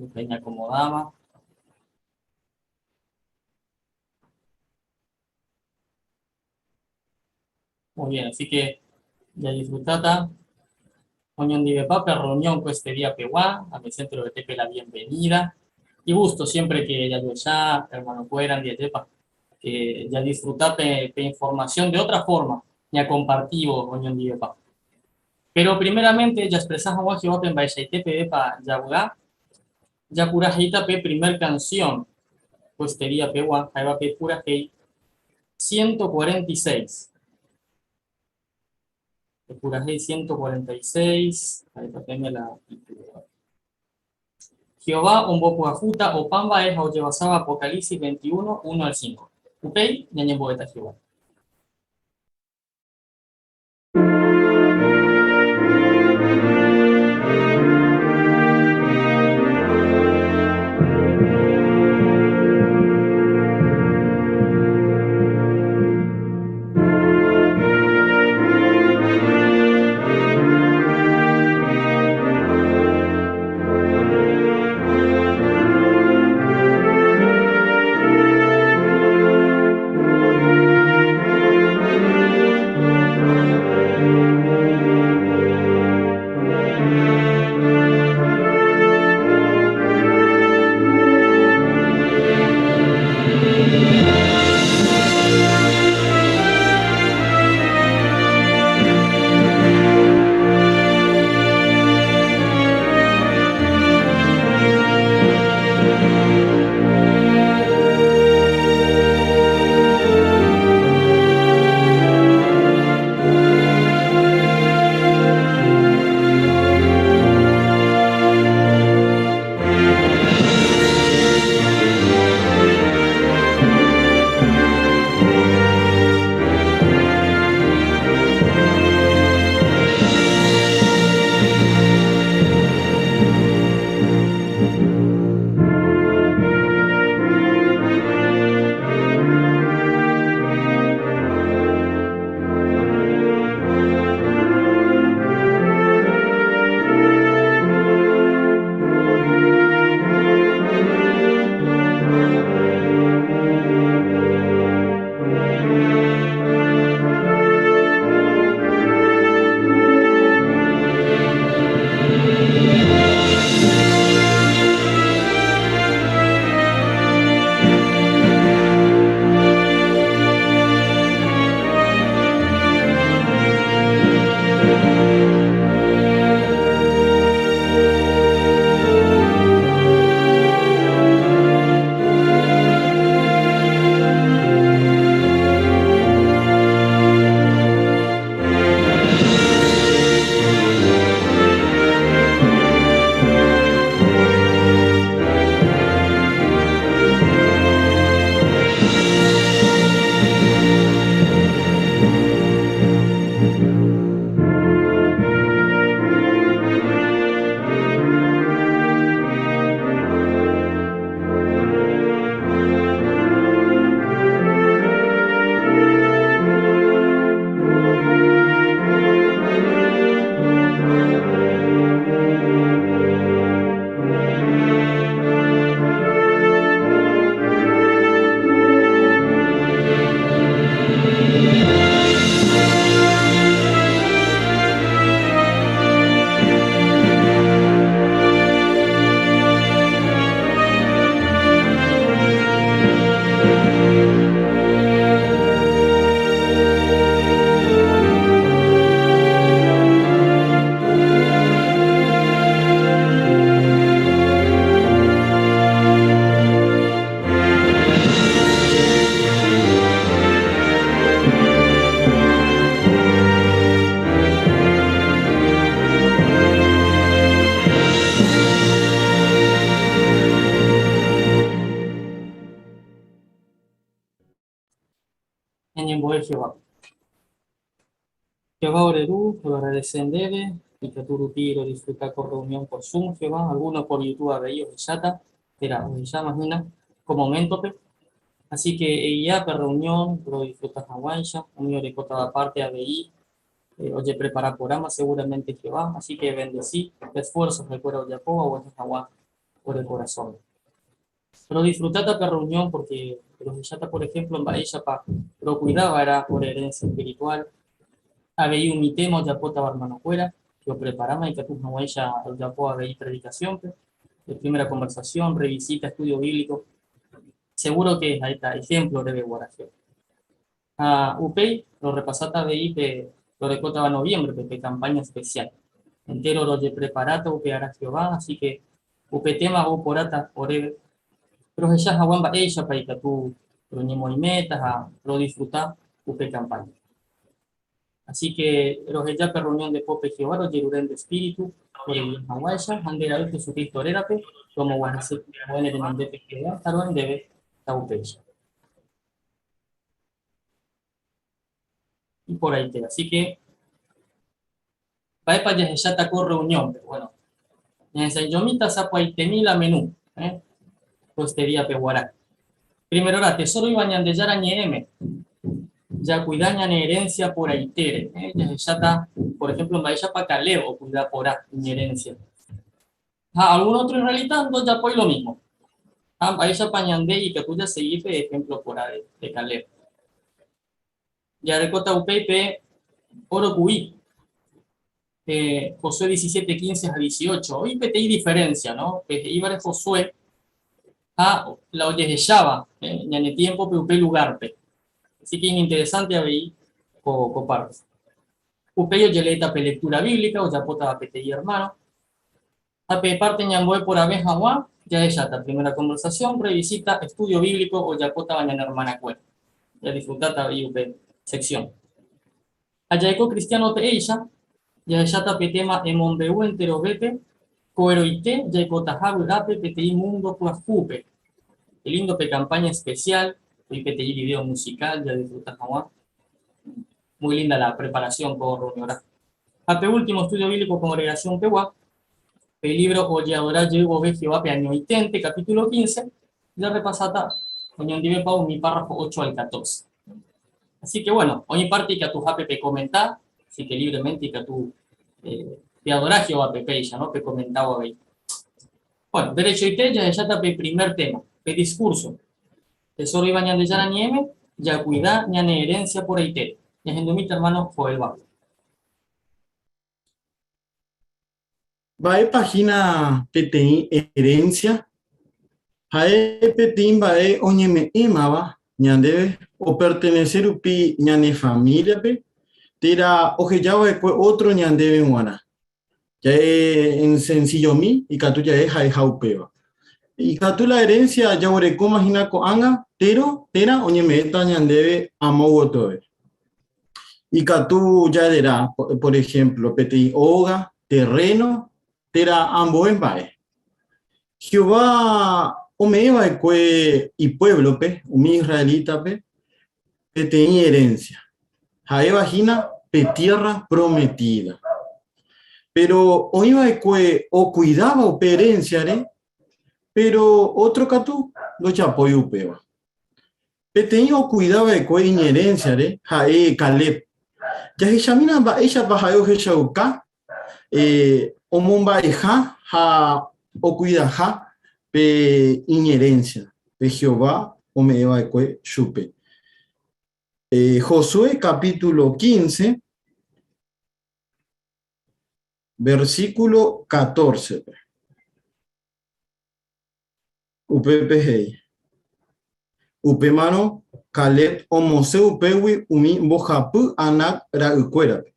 Peñacomodáma. Muy bien, así que ya disfrutata. Oñondivepa pe reunión koestedía pegua, a mi centro de tepe la bienvenida. Y gusto siempre que ya ya, hermano cueran, día que ya disfruta pe, pe información de otra forma, ya compartivo oñondivepa. Pero primeramente, ya expresás a Jehová pe mba'eichaite pevépa javy'a, japurahéita pe primer canción koestedía pegua, ha'éva pe purahéi 146. Pe purahéi 146, ha'éta peẽme la titulada. Jehová ombopyahúta opa mba'e ha ojevasáva Apocalipsis 21, 1 al 5. Upéi ñañembo'éta Jehová. Ñañembo'e Jehovápe. Jehová ore Ru, roagradece ndéve, ikatu rupi rodisfruta ko reunión por Zoom, Jehová, alguno por YouTube avei ohecháta, térã ohecháma hína ko moméntope. Así que eguia pe reunión rodisfruta hag̃uáicha, umi orekótava parte avei ojeprepara porãma seguramente Jehová, así que ebendeci pe esfuerzo ha'ekuéra ojapóva oguahẽ hag̃ua. Ore korasõme. Rodisfrutáta pe reunión porque rohecháta por ejemplo mba'éichapa rokuida va'erã ore herencia espiritual, avei umi tema ojapótava hermanokuéra que opreparáma ikatu hag̃uáicha ojapo avei predicación-pe, de primera conversación, revisita, estudio bíblico. Seguro que ha'éta ejemplo oréve guarã. Ha upéi rorrepasáta avei pe rorekótava noviémbrepe pe kampáña espesiál. Entéro rojepreparáta upe ára Jehová, así ke upe téma ou porãta oréve rohecha hag̃ua mba'éichapa ikatu roñemoĩméta ha rodisfruta upe kampáña. Así ke roheja pe rreunión de pópe Jehová rojerure nde espíritu oreguia hag̃uáicha ha nde Ra'y Jesucristo rérape romoguahẽse ambue ne renondépe Jehová ha ro'e ndéve taupéicha. Iporãite. Así que, mba'épa jahecháta ko reunión-pe? Bueno, ñahesa'ỹijomíta sapuaitemi la menú, eh, ko este día-pe guarã. Primerorã, tesoro oĩva Ñandejára Ñe'ẽme. Jakuida ñane herencia porãitére. Eh, jahecháta, por ejemplo, mba'éichapa Caleb okuida porã iñherencia. Ha algún otro israelita ndojapói lo mismo. Ha mba'éichapa ñande ikatu jasegi pe ejemplo porã de Caleb. Jarekóta upéi pe oro ku'i, pe Josué 17, 15 ha 18. Oĩ peteĩ diferencia, no? Pe he'ívare Josué ha la ojehecháva ñane tiémpope upe lugárpe. Así que iñinteresante avei ko, ko parte. Upéi ojeleéta pe lectura bíblica ojapótava peteĩ ermáno. Ha pe párte ñambo'e porãve hag̃ua jahecháta primera konversasión, rrevisíta, estúdio bíblico ojapótava ñane ermanakuéra. Jadisfrutáta avei upe seksión. Ha jaiko kristiáno teéicha, jahecháta pe téma Emombe'u enterovépe ko'ẽrõite jaikotaha vy'ápe peteĩ múndo pyahúpe. Qué lindo pe campaña especial, oĩ peteĩ video musical jadisfruta hag̃ua. Muy linda la preparación ko reunionrã. Ha pe último estudio bíblico congregación pegua, pe libro Ojeadora jey vove Jehovápe añoiténte, capítulo 15, jarrepasáta oñondivepa umi párrafo 8 al 14. Así que bueno, oĩ parte ikatuhápe pekomenta, así que libremente ikatu eh, peadora Jehovápe péicha, no? Pekomentávo avei. Bueno, derechoite jahecháta pe primer tema, pe discurso. Tesoro oĩva Ñandejára Ñe'ẽme, jakuida ñane herencia porãite. Ñahendumíta hermano Joel Bauer. Mba'épa hína peteĩ herencia? Ha'e peteĩ mba'e oñeme'ẽmava ñandéve opertenese rupi ñane famíliape térã oheja va'ekue ótro ñandéve g̃uarã. Ja'e en sencillomi ikatu ja'e ha'eha upéva. Ikatu la herencia jaguerekóma hína ko'ág̃a térõ térã oñeme'ẽta ñandéve amo gotyove. Ikatu jaerera, por ejemplo, peteĩ óga, terreno térã ambue mba'e. Jehová ome'ẽ va'ekue ipuévlope, umi israelítape, peteĩ herencia, ha'éva hína pe Tierra Prometida. Péro oĩ va'ekue okuidáva upe herénsiare, péro ótro katu ndojapói upéva. Peteĩ okuida va'ekue iñerénsiare ha'e Caleb. Jahechamína mba'éichapa ha'e ohechauka omomba'eha ha okuidaha pe iñerénsia, pe Jehová ome'ẽ va'ekue chupe. Josué capítulo 15, versículo 14-pe. Upépe he'i, Upémarõ Caleb omosẽ upégui umi mbohapy Anac ra'ykuérape,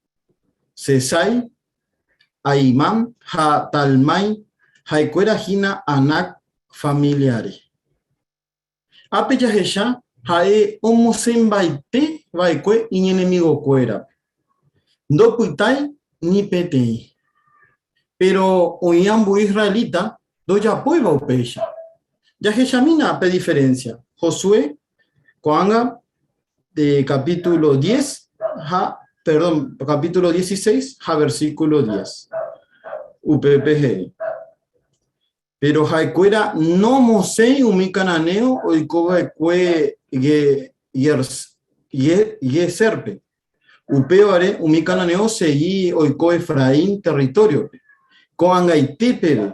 Sesai, Ahimán ha Talmai, ha'ekuéra hína Anac familiare. Ápe jahecha ha'e omosẽmbaite va'ekue iñenemigokuérape. Ndopytái ni peteĩ. Péro oĩ ambue israelita ndojapóiva upéicha. Jahechamína pe diferénsia Josué ko'ág̃a de capítulo 10 ha, perdón, capítulo 16 ha versículo 10. Upépe he'i. Péro ha'ekuéra nomosẽi umi cananeo oiko va'ekue Guézerpe. Upévare umi cananeo osegi oiko Efraín territóriope, ko'ag̃aite peve.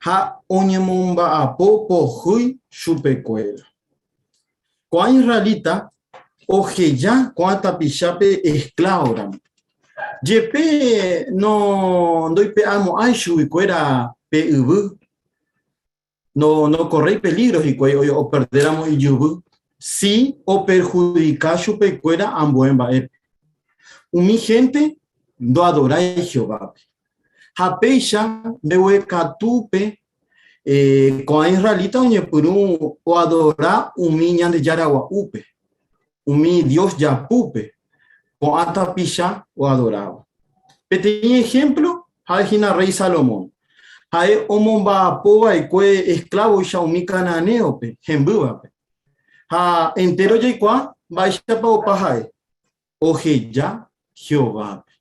ha oñemomba'apo pohýi chupekuéra. Ko'ã israelita oheja ko'ã tapichápe esklávoramo. Jepe no ndoipe'amo'ãi chuguikuéra pe yvy, no nokorréi peligro hikuái operdéramo ijyvy, si operhudika chupekuéra ambue mba'épe. Umi hénte ndoadorái Jehovápe. Ha péicha mbeguekatúpe ko'ã israelita oñepyrũ oadora umi ñandejára gua'úpe, umi dios japúpe, ko'ã tapicha oadoráva. Peteĩ ehémplo ha'e hína rréi Salomón. Ha'e omomba'apo va'ekue esklávoicha umi cananéope, hembývape. Ha entéro jaikuaa mba'éichapa opa ha'e, oheja Jehovápe.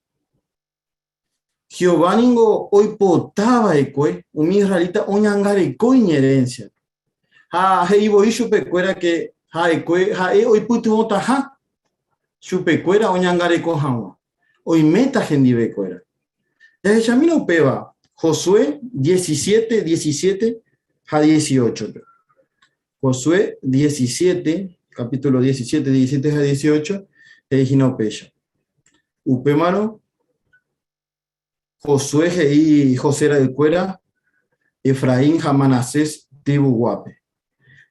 Jehová ningo oipota va'ekue umi israelita oñangareko iñerénsiape. Ha he'i voi chupekuéra ke ha'ekue ha'e oipytyvõtaha chupekuéra oñangareko hag̃ua, oiméta hendivekuéra. Jahechamína upéva Josué 17, 17 ha 18-pe. Josué 17, capítulo 17, 17 ha 18, he'i hína upéicha. Upémarõ Josué he'i José ra'ykuéra Efraín ha Manasés trivuguápe,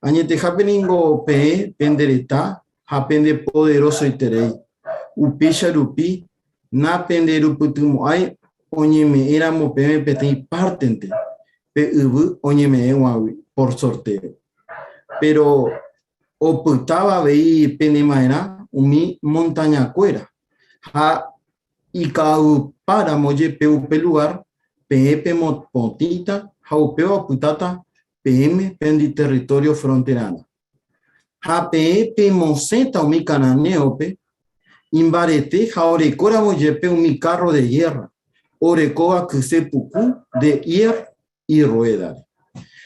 Añetehápe ningo peẽ pende reta ha pendepoderosoiterei, upéicha rupi napenderupytymo'ãi oñeme'ẽramo peẽme peteĩ pártente pe yvy oñeme'ẽguagui por sortéo. Péro opytáva avei penema'erã umi montañakuéra, ha ika'aguypáramo jepe upe lugár, peẽ pemopotĩta ha upéva opytáta peẽme pende território fronterarã. Ha peẽ pemosẽta umi cananéope, imbarete ha orekóramo jepe umi kárro de gérra, orekóva kyse puku de iérro irruédare.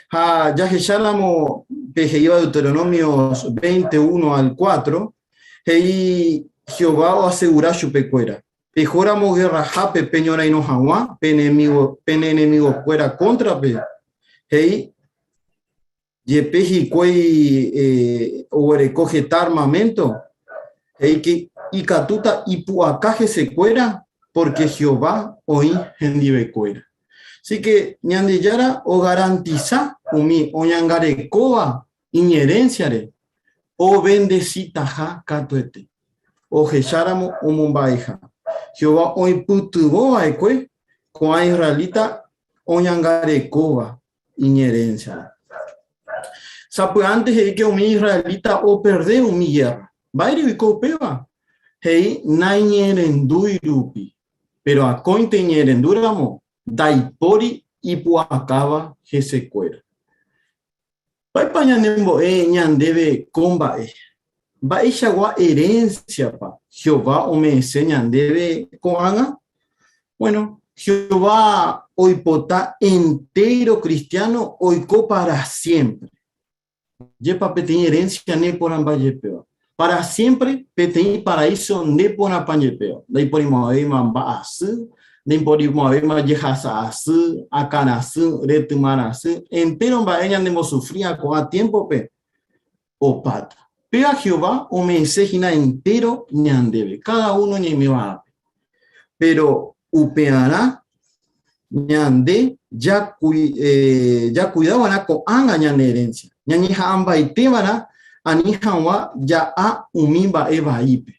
Ha jahecháramo pe he'íva Deuteronomio 21 al 4, he'i Jehová oasegura chupekuéra, Pehóramo gerrahápe peñorairõ hag̃ua pene enemigokuéra kóntrape, he'i jepe hikuái oguereko heta armaménto, he'i ke ikatúta ipu'aka hesekuéra pórke Jehová oĩ hendivekuéra. Así ke Ñandejára ogarantisa umi oñangarekóva iñerénsiare ovendesitaha katuete, ohecháramo omomba'eha. Jehová oipytyvõ va'ekue ko'ã israelita oñangarekóva iñerénsiare. Sapy'ánte he'i ke umi israelita operde umi gérra. Mba'ére oiko upéva? He'i naiñe'ẽrendúi rupi. Péro akóinte iñe'ẽrendúramo, ndaipóri ipu'akáva hesekuéra. Mba'épa ñanembo'e ñandéve ko mba'e? Mba'eichagua erénsiapa Jehová ome'ẽse ñandéve ko'ág̃a? Bueno, Jehová oipota entéro kristiáno oiko pára siémpre. Jepa peteĩ erénsia neporãmba jepéva. Pára siémpre peteĩ paraíso neporãpa jepéva. Ndaiporimo'ãvéima mba'asy, ndaiporimo'ãvéima jehasa asy, akãrasy, retyma rasy, entéro mba'e ñanembosufría ko'ã tiémpope opáta. Péva Jehová ome'ẽse hína entéro ñandéve, káda uno ñaiméva ápe. Péro upearã ñande jakuida va'erã ko'ág̃a ñane erénsia, ñañeha'ãmbaite va'erã ani hag̃ua ja'a umi mba'e vaípe.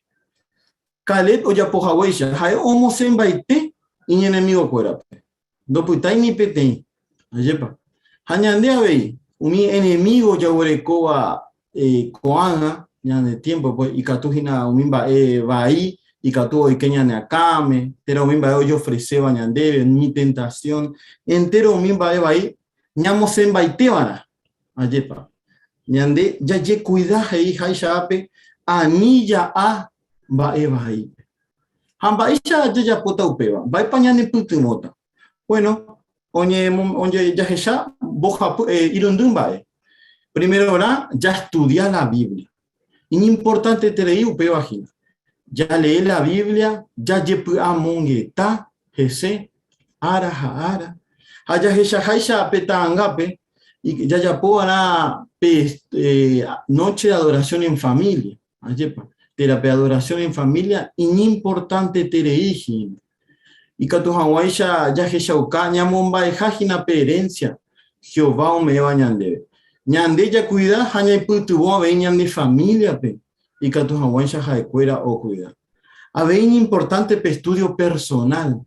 Caleb ojapo haguéicha, ha'e omosẽmbaite iñenemigokuérape, ndopytái ni peteĩ. Ajépa? Ha ñande avei, umi enemígo jaguerekóva ko'ág̃a ñane tiémpope ikatu hína umi mba'e vai ikatu oike ñane akãme, térã umi mba'e ojeofreséva ñandéve, umi tentasión, entéro umi mba'e vai ñamosẽmbaite va'erã. Ajépa? Ñande jajekuida he'iháicha ápe ani ja'a mba'e vaípe. Ha mba'éicha jajapóta upéva? Mba'épa ñanepytyvõta? Bueno, jahecha mbohapy, irundy mba'e. Primerorã, jastudia la Biblia. Iñimportanteterei upéva hína. Jalee la Biblia, jajepy'amongeta hese ára ha ára. Ha jahechaháicha pe ta'angápe, jajapo va'erã pe noche de adoración en familia, ajépa? Térã pe adoración en familia iñimportanteterei hína. Ikatu hag̃uáicha jahechauka ñamomba'eha hína pe herencia Jehová ome'ẽva ñandéve. Ñande jakuida ha ñaipytyvõ avei ñane familia-pe ikatu hag̃uáicha ha'ekuéra okuida. Avei iñimportánte pe estudio personal.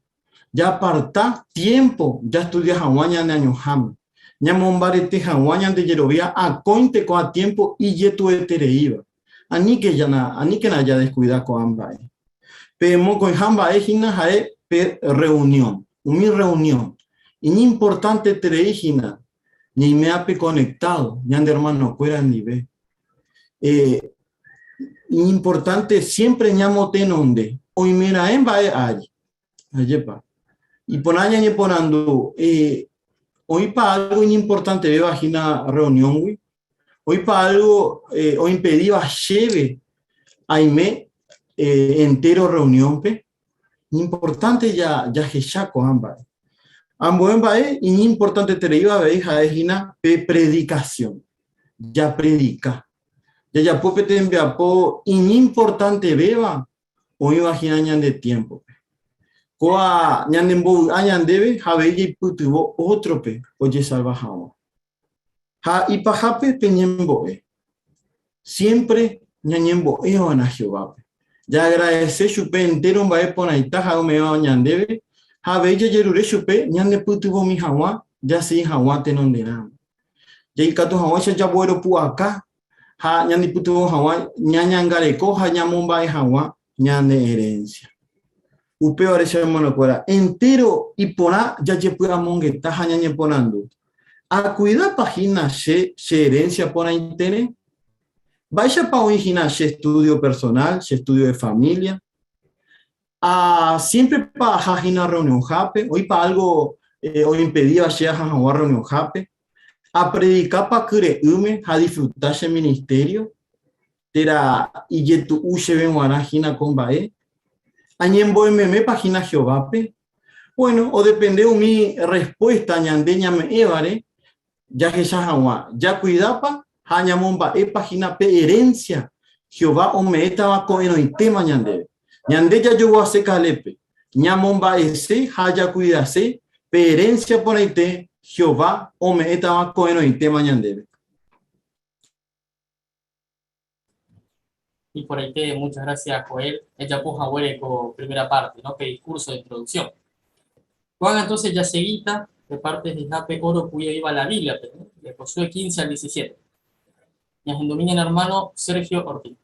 Jaaparta tiémpo jastudia hag̃ua ñane añoháme, ñamombarete hag̃ua ñande jerovia akóinte ko'ã tiémpo ijetu'uetereíva. Aníke aníkena jadeskuida ko'ã mba'e. Pe mokõiha mba'e hína ha'e pe rreunión, umi rreunión. Iñimportanteterei hína ñaimeápe konektádo ñande ermanokuéra ndive. Iñimportánte siémpre ñamotenonde oimeraẽ mba'e ári. Ajépa. Iporã ñañeporandu, oĩpa álgo iñimportantevéva hína rreunióngui? Oĩpa álgo oimpedíva chéve aime entéro rreuniónpe? Iñimportánte jahecha ko'ã mba'e. Ambue mba'e iñimportantetereíva avei ha'e hína pe predikasión. Japredika. Jajapo pe tembiapo iñimportantevéva oĩva hína ñande tiémpope. Kóa ñanembovy'a ñandéve ha avei jaipytyvõ ótrope ojesalva hag̃ua. Ha ipahápe peñembo'e. Siémpre ñañembo'eva'erã Jehovápe. Jaagradese chupe entéro mba'e porãita ha'e ome'ẽva ñandéve ha avei jajerure chupe ñanepytyvõmi hag̃ua jasegi hag̃ua tenonderãme. Jaikatu hag̃uáicha jagueropu'aka ha ñanepytyvõ hag̃ua ñañangareko ha ñamomba'e hag̃ua ñane erénsia. Upévare che hermanokuéra, entéro iporã jajepy'amongeta ha ñañeporandu, Akuidápa hína che che erénsia porãitére? Mba'éichapa oĩ hína che estúdio personál, che estúdio de família? Ha siémprepa aha hína rreunionhápe? Oĩpa álgo oimpedíva che aha hag̃ua rreunionhápe? Apredikápa kyre'ỹme ha adisfruta che ministério? Térã ijetu'u chéve g̃uarã hína ko mba'e? Añembo'e memépa hína Jehovápe? Bueno, odepende umi rrespuésta ñande ñame'ẽvare jahecha hag̃ua jakuidápa ha ñamomba'épa hína pe erénsia Jehová ome'ẽtava ko'ẽrõitéma ñandéve. Ñande jajoguase Calébpe, ñamomba'ese ha jakuidase pe erénsia porãite Jehová ome'ẽtava ko'ẽrõitéma ñandéve. Y por ahí te, muchas gracias Joel, ejapo haguére ko primera parte, ¿no? Pe discurso de introducción. Juan entonces ya seguita de parte de Jape oro cuyo iba la Biblia, ¿no? De Josué 15 al 17. Ñahendomína hermano Sergio Ortiz.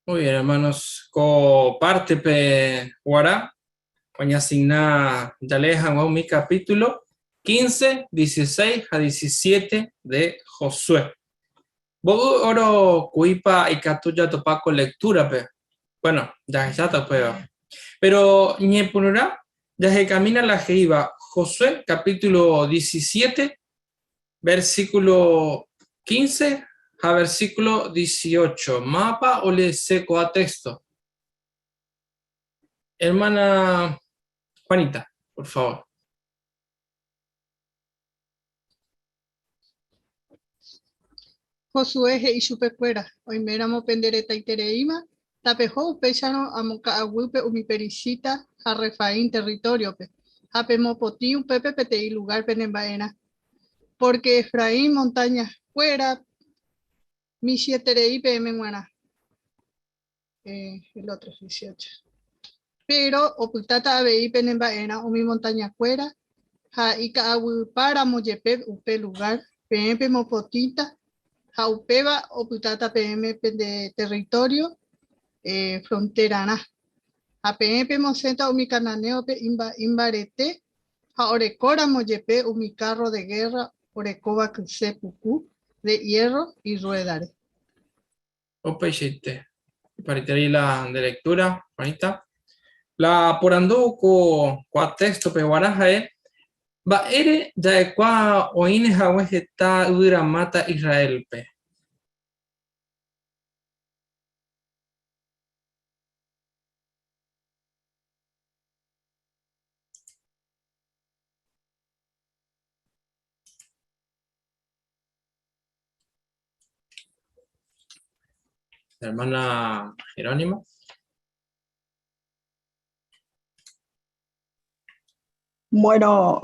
Muy bien, hermanos. Ko parte-pe guarã oñeasigna jalee hag̃ua umi capítulo 15, 16 ha 17 de Josué. Mbo'y oro ku'ípa ikatu jatopa ko lectura-pe? Bueno, jahecháta upéva. Pero ñepyrũrã jahekamína la he'íva Josué capítulo 17, Versículo 15 ha versículo 18. Mápa oleese ko'ã texto? Hermana Juanita, por favor. Josué he'i chupekuéra, Oiméramo pende retaitereíma, tapeho upéicharõ amo ka'aguýpe umi perizita ha Refaim territóriope, ha pemopotĩ upépe peteĩ lugár penemba'erã. Pórke Efraín montañakuéra michĩeterei peẽme g̃uarã. El otro, 18. Péro opytáta avei penemba'erã umi montañakuéra ha ika'aguypáramo jepe upe lugár, peẽ pemopotĩta ha upéva opytáta peẽme pende território fronterarã. Ha peẽ pemosẽta umi cananéope imbarete ha orekóramo jepe umi kárro de gérra orekóva kyse puku de iérro irruédare. Upeichaite. Ipareterei la nde lectura, Juanita. La porandu ko ko'ã texto-pe guarã ha'e, Mba'ére ja'ekuaa oĩne hague heta yvyramáta Israel-pe? Hermana Jerónima. Bueno,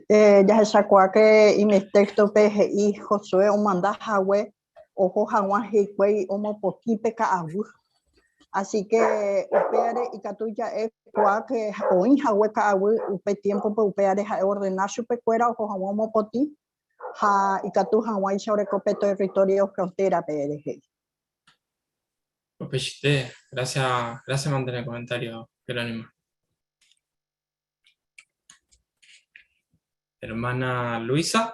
eh, jahechakuaa que ime texto-pe he'i Josué omanda hague oho hag̃ua hikuái omopotĩ pe ka'aguy. Así que upéare ikatu ja'e kuaa que oĩ hague ka'aguy upe tiempo-pe upéare ha'e ordena chupekuéra oho hag̃ua omopotĩ ha ikatu hag̃uáicha oreko pe territorio frontera-pe rehe. Upeichaite, gracias, gracias mantener el comentario, Jerónimo. Hermana Luisa.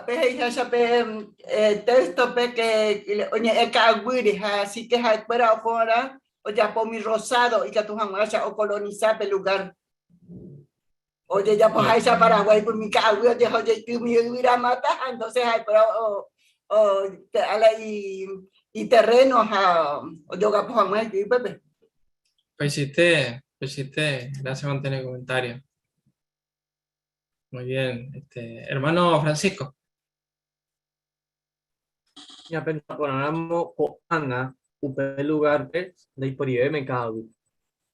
Pe he'iháicha pe téxtope ke oñe'ẽ ka'aguýre ha así ke ha'ekuéra oho'arã ojapo umi rosado ikatu hag̃uáicha okolonisa pe lugár. Ojejapoháicha Paraguáipe umi ka'aguy ojeho ojeity umi yvyramáta ha entonces ha'ekuéra oipe'a la iterréno ha ojogapo hag̃ua ijypépe. Upeichaite, upeichaite, gracias mantener el comentario. Muy bien, este, hermano Francisco. Ñapensa porãramo ko'ág̃a upe lugárpe ndaiporivéme ka'aguy,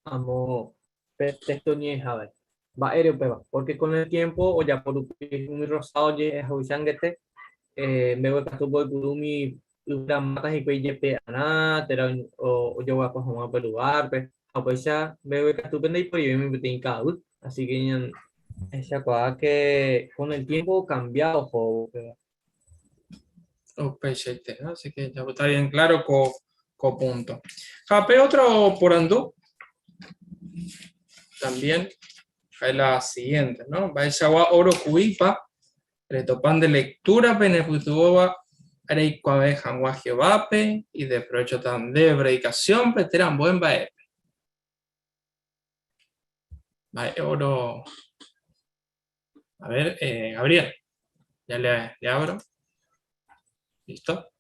amo pe téxto oñe'ẽháve. Mba'ére upéva? Pórke kon el tiémpo ojapo rupi umi rrosádo oje'ehaguicha angete, mbeguekatúpe oipuru umi yvyramáta hikuái ijepe'arã térã ojoguapo hag̃ua upe lugárpe, ha upéicha mbeguekatúpe ndaiporivémi peteĩ ka'aguy. Así ke jahechakuaa ke kon el tiémpo okambia ohóvo upéva. Upeichaite, ¿no? Así que ya está bien claro ko, ko punto. Ha pe otro porandu también es la siguiente, ¿no? Mba'eichagua oro ku'ípa retopa nde lectura-pe nepytyvõva reikuaave hag̃ua Jehovápe, ideprovéchota ndéve predicación-pe térã ambue mba'épe. Mba'e oro A ver, eh, Gabriel, ya le, le abro. ¿Listo?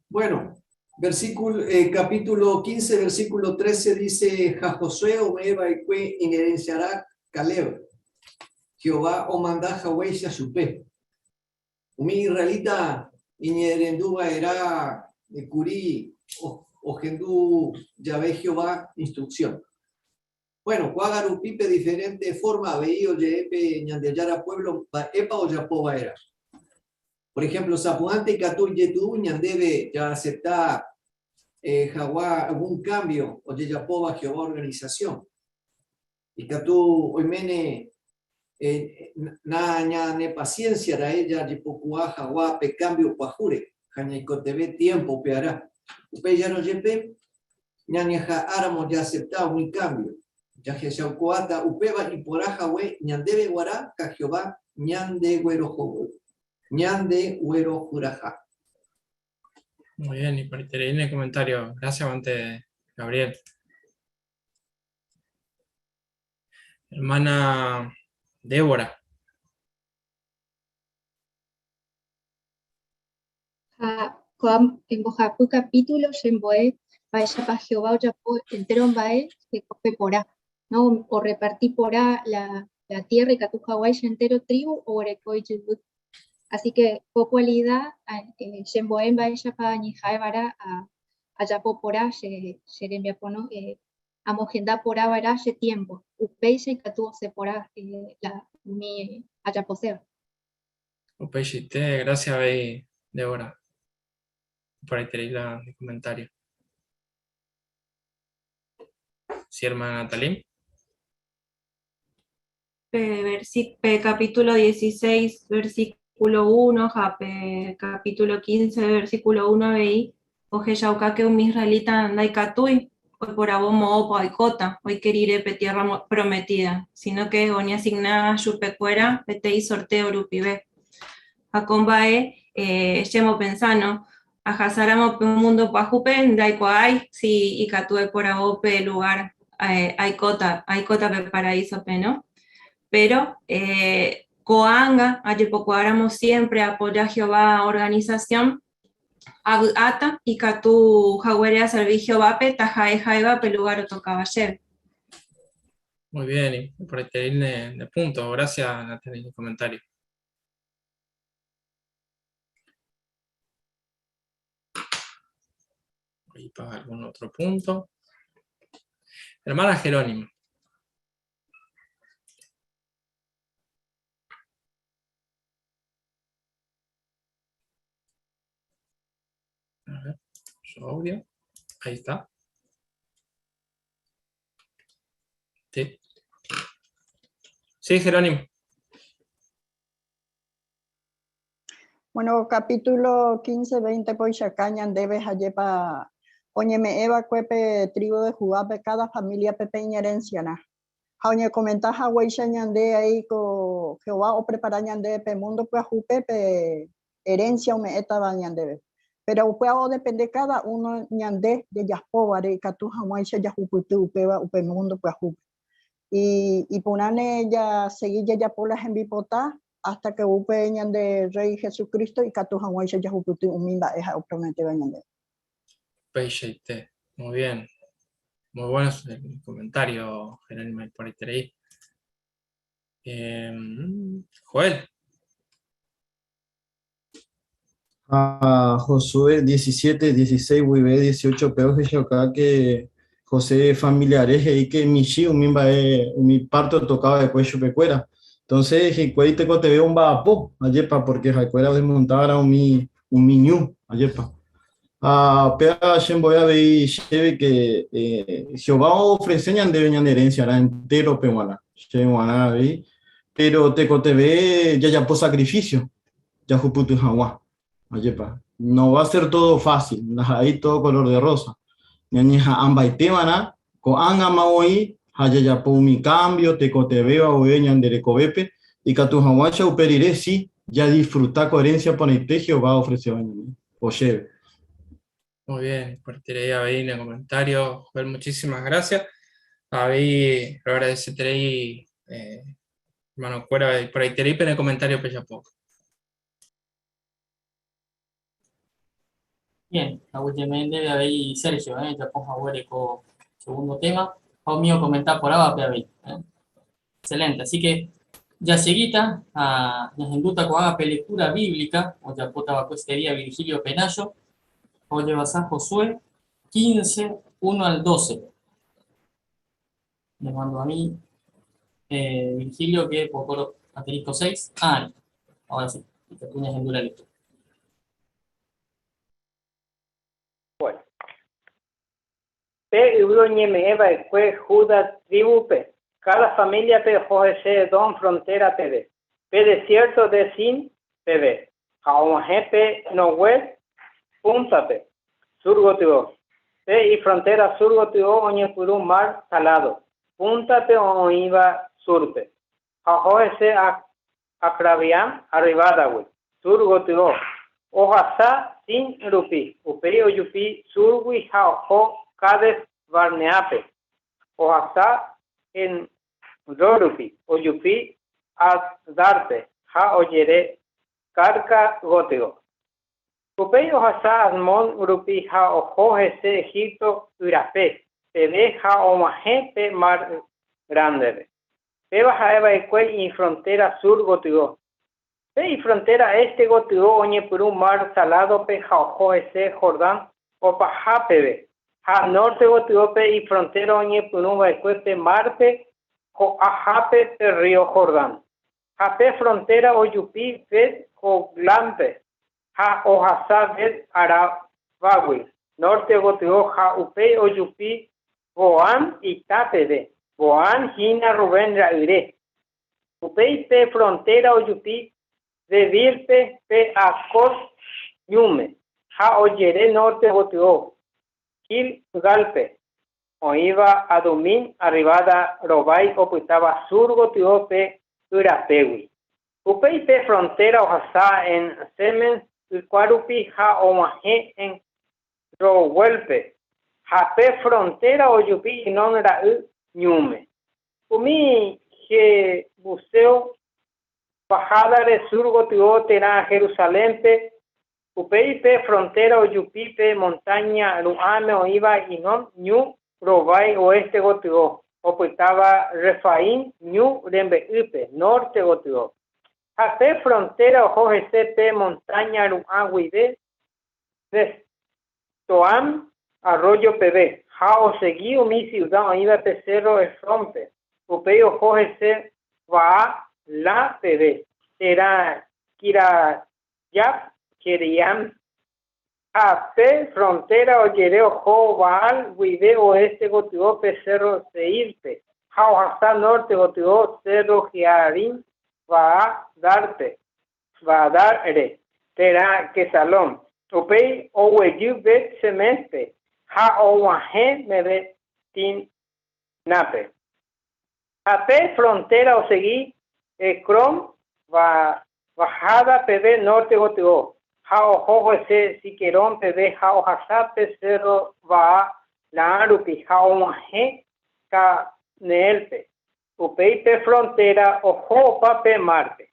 Bueno, versículo, eh, capítulo 15, versículo 13 dice, Ja Josué ome'ẽ va'ekue iñerenciarã Caleb, Jehová omanda haguéicha chupe. Umi israelita iñe'ẽrendu va'erã kuri ohendu jave Jehová instrucción. Bueno, ko'ág̃a rupi pe diferente forma avei oje'e pe Ñandejára pueblo mba'épa ojapo va'erã. Por ejemplo, sapy'ánte ikatu ijetu'u ñandéve ja'acepta hag̃ua algún cambio ojejapóva Jehová organización. Ikatu oiméne nañanepaciencia ra'e jajepokuaa hag̃ua pe cambio pyahúre ha ñaikotevẽ tiempo upearã. Upéicharõ jepe, Ñañeha'ãramo jaasepta umi kámbio, jahechaukuaáta upéva iporã hague ñandéve g̃uarã ha Jehová ñandeguerohoryha. Muy bien, iporãiterei ne comentario. Gracias, aguante, Gabriel. Hermana Débora. Ha ko'ã mbohapy kapítulo chembo'e mba'éichapa Jehová ojapo entéro mba'e hekópe porã, no? Orreparti porã la, la tiérra ikatu haguáicha entéro trívu oguereko ijyvy. Así ke ko kualida chembo'e mba'éichapa añeha'e va'erã ajapo porã che, che rembiapo, no? Amohenda porã va'erã che tiémpo, upéicha ikatu osẽ porã la umi ajaposéva. Upeichaite, gracias avei Débora. Iporãiterei la nde comentario. Sí, hermana Natalie. Pe, versi, pe capítulo 16, versículo 1 ha pe capítulo 15, versículo 1 avei ohechauka ke umi israelita ndaikatúi oiporavo moõpa oikóta oike rire pe Tierra Prometida, síno ke oñeasigna chupekuéra peteĩ sortéo rupive. Ha ko mba'e chemopensáno, ahasáramo pe múndo pyahúpe ndaikuaái si ikatu aiporavo pe lugár aikóta, aikóta pe paraísope, no? Péro ko'ág̃a ajepokuaáramo siémpre aapoja Jehová organisasión, Avy'áta ikatu haguére aservi Jehovápe taha'e ha'éva pe lugár otokáva chéve. Muy bien, iporãiterei ne, ne punto. Gracias, Natalie, ne comentario. Oĩpa algún otro punto? Hermana Jerónima. A ver, su audio. Ahí está. Sí. Sí, Jerónimo. Bueno, capítulo 15, 20 poichaka ñandéve hajépa oñeme'ẽ va'ekue pe tribu de Judápe cada familia-pe pe iñerenciarã. Ha oñekomenta haguéicha ñande aí ko Jehová oprepara ñandéve pe mundo pyahúpe pe herencia ome'ẽtava ñandéve. Péro upéva odepende cada uno ñande jajapóvare ikatu hag̃uáicha jahupyty upéva upe mundo pyahúpe. Iporãne jasegi jajapo la hembipota hasta que upe ñande Rey Jesucristo ikatu hag̃uáicha jahupyty umi mba'e ha'e oprometéva ñandéve. Upeichaite. Muy bien. Muy bueno el comentario, Jerónimo, iporãiterei. Eh, Joel. Ha Josué 17, 16 guive 18 pe ohechauka ke José familiare he'i ke michĩ umi mba'e umi parte otoka va'ekue chupekuéra. Entonces hikuái tekotevẽ omba'apo, ajépa, porque ha'ekuéra odesmonta va'erã umi umi ñu, ajépa. Ha péva chembo'e avei chéve ke Jehová oofrese ñandéve ñane herenciarã entérope g̃uarã, chéve g̃uarã avei, péro tekotevẽ jajapo sacrificio. jahupyty hag̃ua. Ajépa, no va a ser todo fácil, ndaha'éi todo color de rosa. Ñañeha'ãmbaite va'erã ko'ág̃ama voi ha jajapo umi cambio tekotevẽva voi ñande rekovépe ikatu hag̃uáicha upe rire si jadisfruta ko herencia porãite Jehová ofrecéva ñandéve o chéve. Muy bien, fuerterei avei ne comentario, Joel, muchísimas gracias. Avei roagradeseterei eh, hermanokuéra iporãiterei pene comentario pejapo. Bien, aguyjeme ndéve avei Sergio, eh, japo haguére ko segundo tema, ha umi okomenta porãvape avei. Eh. Excelente, así que jaseguíta ha ñahendúta ko'ág̃a pe lectura bíblica ojapótava ko este día Virgilio Penayo, ha ojevasa Josué 15, 1 al 12. Le mando a mí, eh, Virgilio, que por asterisco 6. Ah, ahora sí, ikatu ñahendu la lectura. Bueno. Pe yvy oñeme'ẽ va'ekue Juda trívupe, káda famíliape oho hese Edom frontéra peve, pe desiérto de Zin peve, ha og̃uahẽ pe Nogueb púntape, sur gotyo. Pe ifrontéra sur gotyo oñepyrũ Mar Salado púntape oĩva súrpe, ha oho hese Acrabiam arrivádagui, sur gotyo, ohasa Sin rupi, upéi ojupi súrgui ha oho Cades Barneápe, ohasa Enró rupi, ojupi Addárpe ha ojere Carca gotyo. Upéi ohasa Asmón rupi ha oho hese Egipto yrape peve ha og̃uahẽ pe Mar Grande-pe. Péva ha'e va'ekue ifrontéra sur gotyo. Pe ifrontéra éste gotyo oñepyrũ Mar Saládope ha oho hese Jordán opaha peve, ha nórte gotyo pe ifrontéra oñepyrũ va'ekue pe márpe ho'ahápe pe rrío Jordán. Ha pe frontéra ojupi Bet-Hoglánpe ha ohasa Bet-Arabágui nórte gotyo ha upéi ojupi Boan ita peve, Boan hína Rubén ra'yre. Upéi pe frontéra ojupi Debírpe pe Acor ñúme ha ojere nórte gotyo, Gilgálpe, oĩva Adumín arriváda rovái opytáva sur gotyo pe yrapégui. Upéi pe frontéra ohasa En-Semes ykua rupi ha og̃uahẽ En-Roguélpe, ha pe frontéra ojupi Hinón ra'y ñúme. Umi jebuseo bajádare sur gotyo térã Jerusalénpe, upéi pe frontéra ojupi pe montáña ru'ãme oĩva Hinón ñu rovái oéste gotyo, opytáva Refaim ñu rembe'ýpe, nórte gotyo. Ha pe frontéra oho hese pe montáña ru'ã guive Neftoam. Arroyo peve, ha osegi umi siuda oĩva pe sérro Efrónpe. Upéi oho hese Baalá peve, térã Quiriyat-Jearim, ha pe frontéra ojere oho Baal guive oéste gotyo pe sérro Seírpe, ha ohasa nórte gotyo sérro Jearim Baadárpe, Baadar-re, térã Quesalón. Upéi oguejy Bet-Seméspe ha og̃uahẽ meve Timnápe. Ha pe frontéra osegi Ecrón vaháda peve nórte gotyo, ha oho hese Siquerón peve ha ohasa pe sérro Baalá rupi ha og̃uahẽ Jabneélpe. Upéi pe frontéra oho opa pe márpe.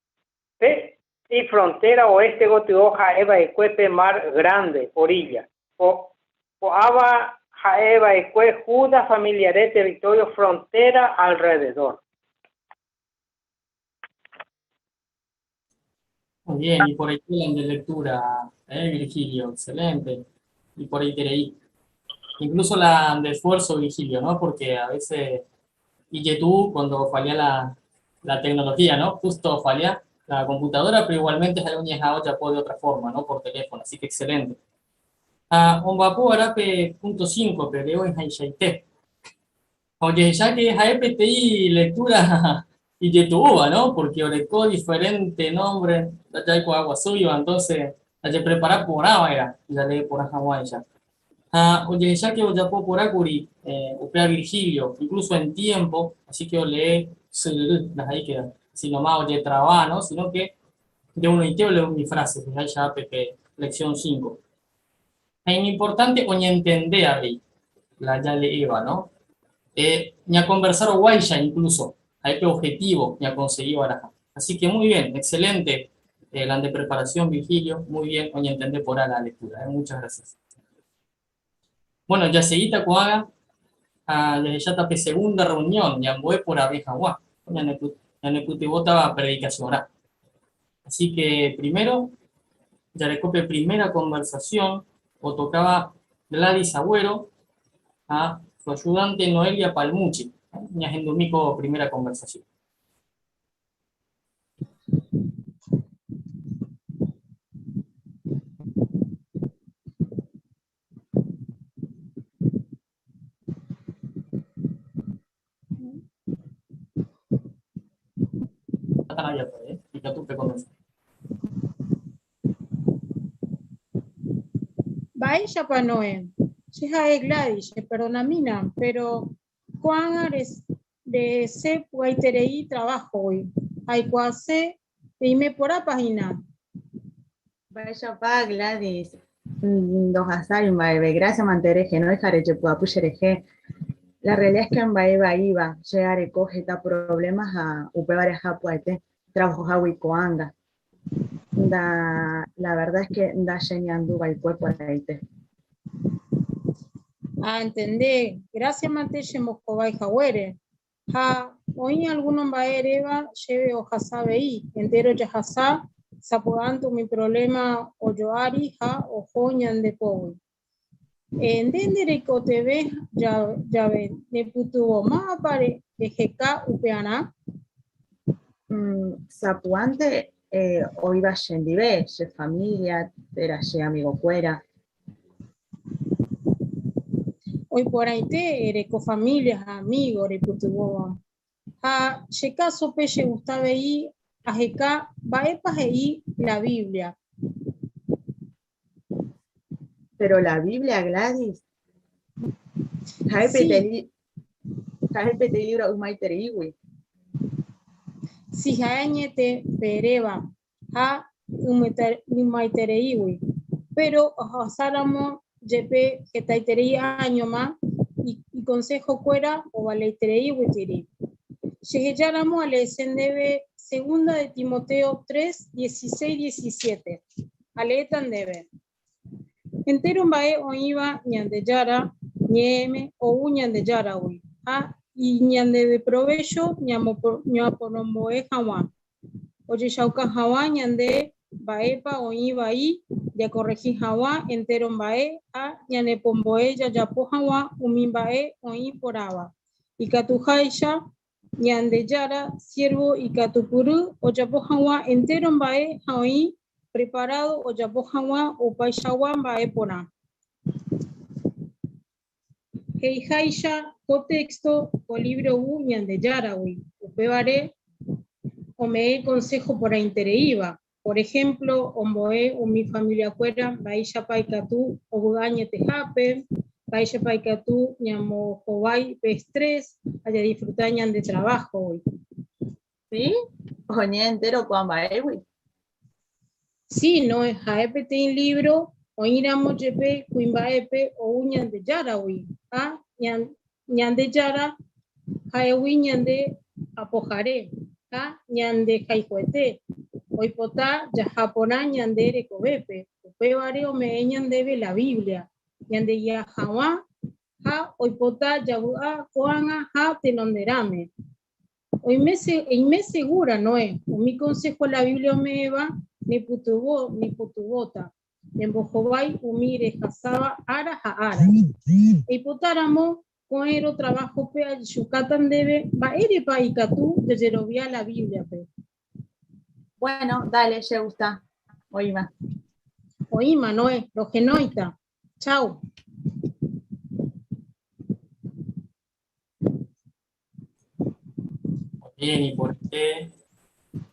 Pe ifrontéra oéste gotyo ha'e va'ekue pe Mar Grande orílla. Ko'ãva ha'e va'ekue Judá familiare território frontéra alrrededór. Muy bien, y por ahí la de lectura, Virgilio, excelente. Y por ahí te Incluso la de esfuerzo, Virgilio, ¿no? Porque a veces, y tú, cuando falla la tecnología, ¿no? Justo falla la computadora, pero igualmente es un ya puede de otra forma, ¿no? Por teléfono, así que excelente. Ah, omba'apo va'erã punto 5, pero en Haishaite. Oye, ya que peteĩ lectura ijetu'úva, ¿no? Porque oreko diferente nombre, ya con agua suyo, entonces, hay preparar por ahora, ya lee por ya. Ah, oye, ya que ojapo porãkuri, upéa Virgilio, incluso en tiempo, así que lee las ahí queda, si nomás oye traba, ¿no? Sino que de uno y te leo mi frase, ahí ya PP, lección 5. Es importante oñentende ahí, la ya le Eva, ¿no? Ni a conversar o guaya incluso, a este objetivo ni a conseguir baraja. Así que muy bien, excelente la de preparación, Virgilio, muy bien, oñentende por la lectura, muchas gracias. Bueno, ya seguita ko'ág̃a, jahecháta pe segunda reunión, ñambo'e por abeja guá, ñanepytyvõtava predicación-rã. Así que primero, jareko pe primera conversación, otocaba Gladys Agüero a su ayudante Noelia Palmucci. Ñahendumi ko primera conversación. Están abiertos, ¿eh? Y ya tú te comienzas. Mba'éichapa Noé, che ha'e Gladys, cheperdonamína, pero ko'ág̃a resẽ pya'eterei trabajo-gui, aikuaase reime porãpa hína. Mba'éichapa Gladys, ndohasái mba'eve, gracias mante rehenói ha rejepy'apy cherehe. La realidad es que mba'e vaíva, che areko heta problema ha upévare aha pya'ete trabajohágui ko'ág̃a. Nda, la verdad es que ndacheñanduva'ekue porãite. Antende, gracias mante chembohovái haguére. Ha oĩ alguno mba'e eréva chéve ohasa avei, entero jahasa sapy'ánte umi problema ojo'ári ha oho ñande pógui. Nde ndereikotevẽ jave nepytyvõmávapa reheka upearã? Sapy'ánte oĩva chendive, che familia térã che amigokuéra. Oiporãite ereko familia ha amigo reipytyvõva. Ha che kásope chegusta avei aheka mba'épa he'i la Biblia. Pero la Biblia, Gladys, ha'e Sí. peteĩ ha'e peteĩ libro ymaitereígui. Si ha'e añete pe eréva ha ymaitereígui. Pero ohasáramo jepe hetaiterei áñoma ikonsejokuéra ovaleiterei gueteri. Chehejáramo aleese ndéve Segunda de Timoteo 3, 16, 17. Aleéta ndéve. Entéro mba'e oĩva Ñandejára Ñe'ẽme ou Ñandejáragui ha iñandedeprovécho ñaporombo'e hag̃ua, ojechauka hag̃ua ñande mba'épa oĩ vai jakorrehi hag̃ua entéro mba'e ha ñanepombo'e jajapo hag̃ua umi mba'e oĩ porãva. Ikatuháicha Ñandejára siérvo ikatupyry ojapo hag̃ua entéro mba'e ha oĩ preparádo ojapo hag̃ua opaichagua mba'e porã. He'iháicha ko téxto ko lívro ou Ñandejáragui, upévare ome'ẽ konsého porãitereíva. Por ehémplo, ombo'e umi familiakuéra mba'éichapa ikatu ovy'a añetehápe, mba'éichapa ikatu ñambohovái pe estrés ha jadisfruta ñande traváhogui. Sí, oñe'ẽ entéro ko'ã mba'égui. Sí, Noé ha'e peteĩ lívro oĩramo jepe kuimba'épe ou Ñandejáragui, ha Ñandejára ha'égui ñande Apohare ha ñandehayhuete, oipota jaha porã ñande rekovépe, upévare ome'ẽ ñandéve la Biblia ñandegia hag̃ua ha oipota javy'a ko'ág̃a ha tenonderãme. Oime segura, Noé, umi konsého la Biblia ome'ẽva nepytyvõ, nepytyvõta embohovái umi rehasáva ára ha ára. Eipotáramo ko'ẽrõ traváhope ajechukáta ndéve mba'érepa ikatu jajerovia la Bíbliape. Bueno, dale, che gusta. Oĩma. Oĩma, Noé, rohenóita. Chau. Bien, y por qué.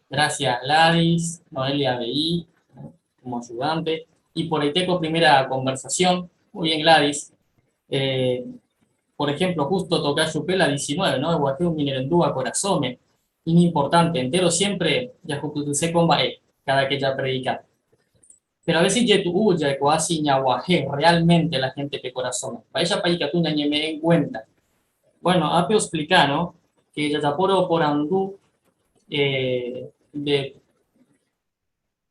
Gracias, Gladys, Noelia BI, como ayudante. Y por Iteco, primera conversación. Muy bien, Gladys. Eh, por ejemplo, justo toca la 19, ¿no? Guajeo Minerendúa, Corazome. Importante, entero siempre, ya con bae, cada que ya predica. Pero a veces yetu'u jaikuaa ñaguajé realmente la gente pe corazón. Mba'éichapa ikatu ñañeme'ẽ en cuenta. Bueno, ápe oexplica, ¿no? Que jajapórõ porandu eh, de,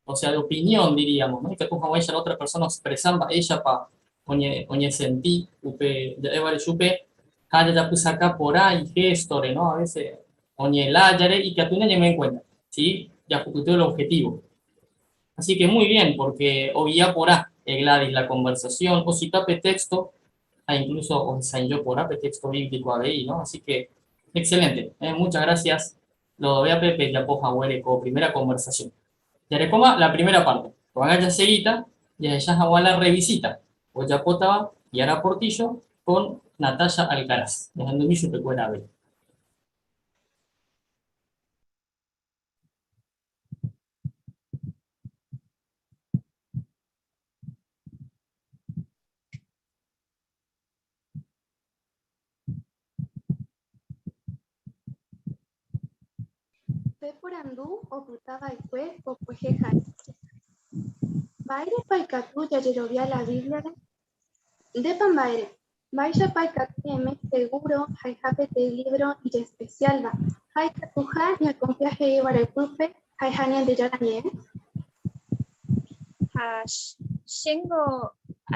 o sea, de opinión, diríamos, ¿no? Ikatu hag̃uáicha la otra persona oexpresa mba'éichapa oñe, oñesenti upe ja'évare chupe ha jajapysaka porã ihéstore, ¿no? A veces oñe'ẽlájare ikatu ñañeme'ẽ en cuenta, ¿sí? Jahupyty el objetivo. Así que muy bien, porque oguia porã Gladys la conversación, ocita pe texto, ha incluso ohesa'ỹijo porã pe texto bíblico avei, ¿no? Así que, excelente, ¿eh? Muchas gracias. Lo doy a Pepe japo haguére ko primera conversación. Jarekóma la primera parte. Ko'ág̃a jasegíta jahecha hag̃ua la revisita ojapótava Yara Portillo con Natasha Alcaraz. Ñahendumi chupekuéra avei. Pe porandu opyta va'ekue kokuehe ha'e, Mba'érepa ikatu jajerovia la Bíbliare? Ndépa mba'ére? Mba'éichapa ikatu ñaime segúro ha'eha peteĩ lívro ijespesiálva ha ikatuha ñakonfia he'íva ryepýpe ha'eha Ñandejára Ñe'ẽ? Ha chéngo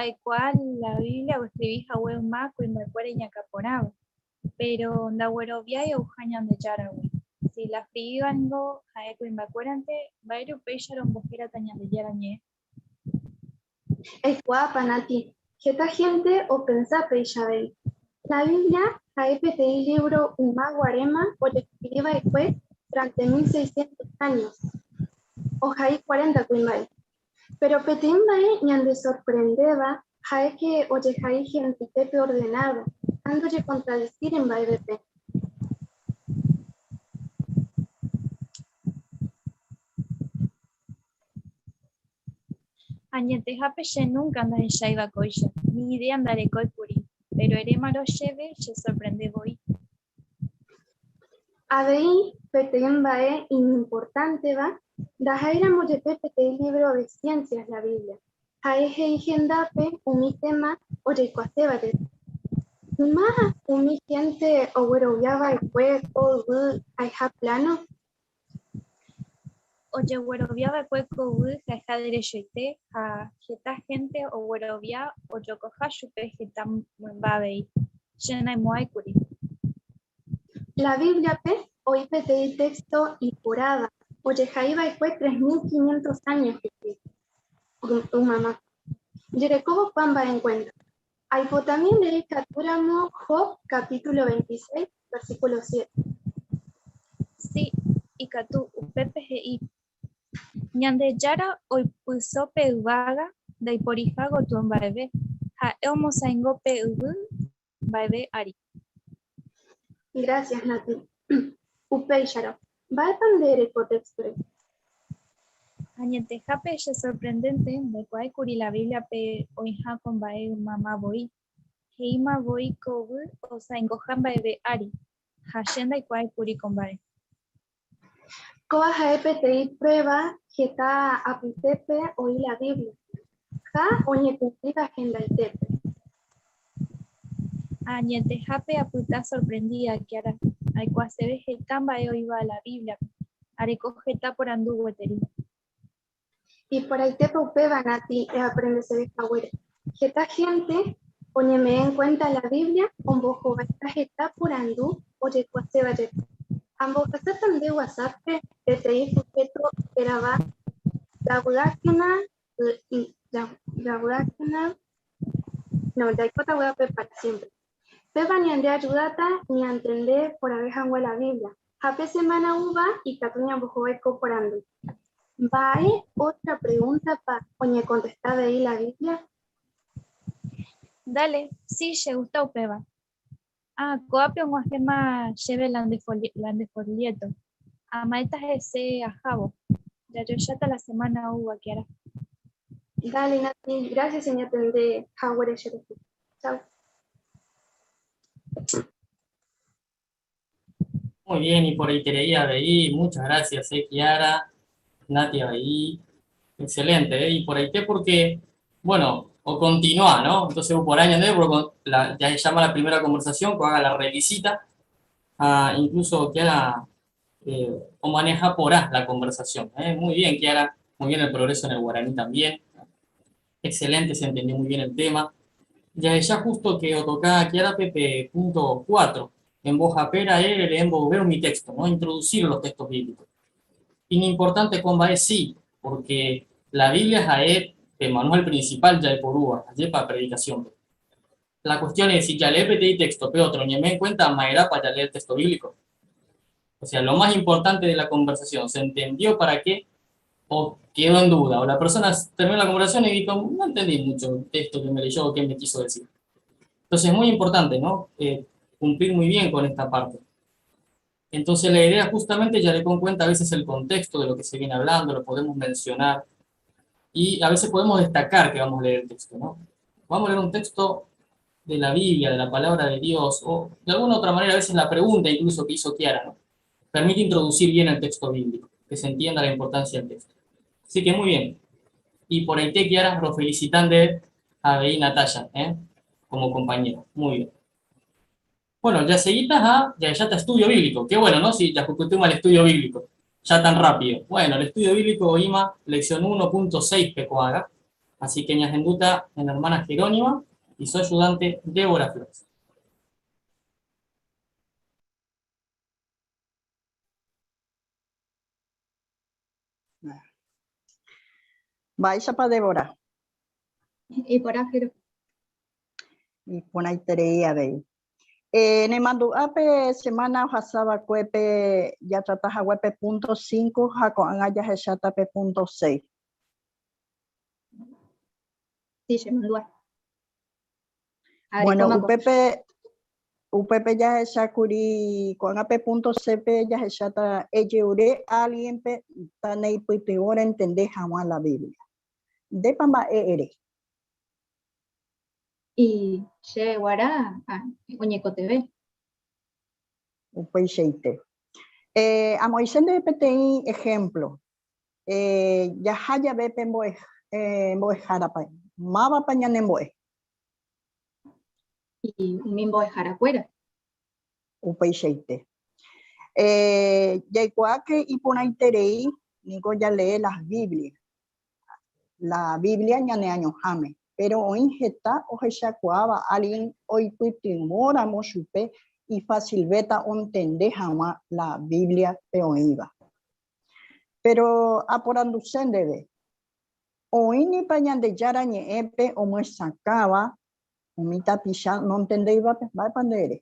aikuaa la Biblia oeskrivi hague yma kuimba'ekuéra iñakã porãva, péro ndagueroviái ouha Ñandejáragui. Si la oskrivíva ningo ha'e kuimba'ekuérante, mba'ére upéicha rombohérata Ñandejára Ñe'ẽ? Eikuaápa, Nati, heta hénte opensa péicha avei. La Biblia ha'e peteĩ lívro yma guaréma ojeskrivi va'ekue durante 1600 áños, ohai cuarenta kuimba'e. Péro peteĩ mba'e ñandesorprendéva ha'e ke ojehai henditépe ordenádo ha ndojekontradesíri mba'evépe. Añetehápe che núnka ndahecháiva kóicha, ni idéa ndarekói kuri, péro erémarõ chéve chesorprende voi. Avei peteĩ mba'e iñimportánteva, ndaha'éiramo jepe peteĩ lívro de ciencias la Biblia, ha'e he'i hendápe umi téma ojeikuaaséva jepe. Yma umi hénte oguerovia va'ekue ko yvy ha'eha pláno, Ojeguerovia va'ekue ko yvy ha'eha derechoite ha heta hénte oguerovia ojokoha chupe heta mymba avei. Che naimo'ãi kuri. La Bíbliape oĩ peteĩ téxto iporãva. Ojehaiva'ekue 3500 áño rupi ymama. Jerekóvo ko'ã mba'e en cuenta. Aipotami nde ikatúramo Job capítulo 26, versículo 7. Si, ikatu, upépe he'i, Ñandejára oipyso pe yvága ndaiporiha gotyo mba'eve, ha'e omosãingo pe yvy mba'eve ári. Gracias, Nati. Upéicharõ, mba'épa nde ereko téxtore? Añetehápe che sorprendente ndaikuaáikuri la Biblia-pe oĩha ko mba'e ymama voi. He'íma voi ko yvy osãingoha mba'eve ári, ha che ndaikuaáikuri ko mba'e. Kóva ha'e peteĩ prueba heta apytépe oĩ la Biblia ha oñekumplíva hendaitépe. Añetehápe apyta sorprendida Kiara, aikuaaseve heta mba'e oĩva la Biblia-pe, areko heta porandu gueteri. Iporãitépa upéva Nati eaprendeseve haguére. Heta hénte oñeme'ẽ en cuenta la Biblia ombohovaita heta porandu ojekuaaséva jepi. Ambohasáta nde WhatsApp-pe peteĩ folléto hérava Javy'ákena, Javy'ákena, no, Jaikóta vy'ápe pára siémpre. Péva ñande ajudáta ñantende porãve hag̃ua la Biblia, ha pe semána oúva ikatu ñambohovái ko porandu. Mba'e ótra pregúntapa oñekontesta avei la Biblia? Dale, si, chegusta upéva. Ah, ko'ápe og̃uahẽma chéve la nde folléto. Ama'ẽta hese ahávo. Jajoecháta la semána oúva, Kiara. Dale, Nati, gracias eñatende haguére cherehe. Chau. Muy bien, y por ahí avei, muchas gracias, Kiara, Nati avei, excelente, y por ahí porque, bueno, o continúa, ¿no? Entonces, por año, ¿no? La, ya se llama la primera conversación, que haga la revisita, ah, incluso Kiara o maneja por A la conversación. Muy bien, Kiara, muy bien el progreso en el guaraní también. Excelente, se entendió muy bien el tema. Ya, ya justo que otocá Kiara Pepe punto 4, en Bojapera E, le veo mi texto, ¿no? Introducir los textos bíblicos. Importante con es sí, porque la Biblia es el manual principal ya de porúa, para predicación. La cuestión es, si ya lee PTI texto, pero otro, ni me en cuenta, maera para ya leer el texto bíblico. O sea, lo más importante de la conversación, ¿se entendió para qué? ¿O quedó en duda? O la persona terminó la conversación y dijo, no entendí mucho el texto que me leyó o qué me quiso decir. Entonces es muy importante, ¿no? Cumplir muy bien con esta parte. Entonces la idea justamente, ya le con cuenta a veces el contexto de lo que se viene hablando, lo podemos mencionar, y a veces podemos destacar que vamos a leer el texto, ¿no? Vamos a leer un texto de la Biblia, de la palabra de Dios, o de alguna otra manera, a veces la pregunta incluso que hizo Kiara, ¿no? Permite introducir bien el texto bíblico, que se entienda la importancia del texto. Así que muy bien. Y por ahí te, Kiara, lo felicitan de Abey y Natalia, como compañera. Muy bien. Bueno, ya seguitas a, ya, ya está estudio bíblico. Qué bueno, ¿no? Si ya discutimos el estudio bíblico, ya tan rápido. Bueno, el estudio bíblico IMA, lección 1.6 Pecoaga. Así que ñahenduta en hermana Jerónima y su ayudante Débora Flores. Mba'éichapa Débora? Iporã, Jero. Iporãiterei avei. Nemandu'a pe semana ohasa va'ekue pe jatrata hague pe punto 5 ha ko'ág̃a jahecháta pe punto 6. Sí, chemandu'a. Bueno, upépe, upépe jahechákuri ko'ág̃a pe punto C-pe jahecháta ejeure álgienpe taneipytyvõ rentende hag̃ua la Biblia. Ndépa mba'e ere? Y che guará oñekotevẽ. Upeichaite. Eh, amoĩse ndéve peteĩ ejemplo. Eh, jaha jave pe mbo'e, eh, mbo'ehárapa, mávapa ñanembo'e? Y umi mbo'eharakuéra. Upeichaite. Eh, jaikuaáke iporãiterei niko jalee las Biblia. La Biblia ñaneañoháme, péro oĩ heta ohechakuaáva álgien oipytyvõramo chupe ifasilvéta ontende hag̃ua la Bíbliape oĩva. Péro aporanduse ndéve, oĩnepa Ñandejára Ñe'ẽpe omyesakãva umi tapicha nontendéivape? Mba'épa nde ere?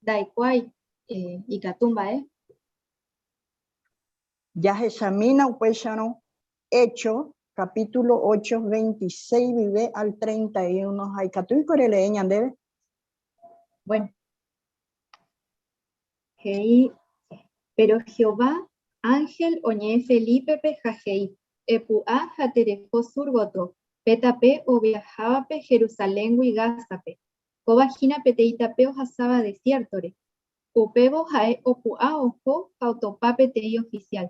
Ndaikuaái, ikatu mba'e? Jahechamína upéicharõ Hechos capítulo 8, 26 guive al 31 ha ikatúiko relee ñandéve? Bueno. He'i, Péro Jehová ánhel oñe'ẽ Felípepe ha he'i, Epu'ã ha tereho sur gotyo, pe tape oviahávape Jerusaléngui Gázape. Kóva hína peteĩ tape ohasáva desiértore. Upévo ha'e opu'ã oho ha otopa peteĩ ofisiál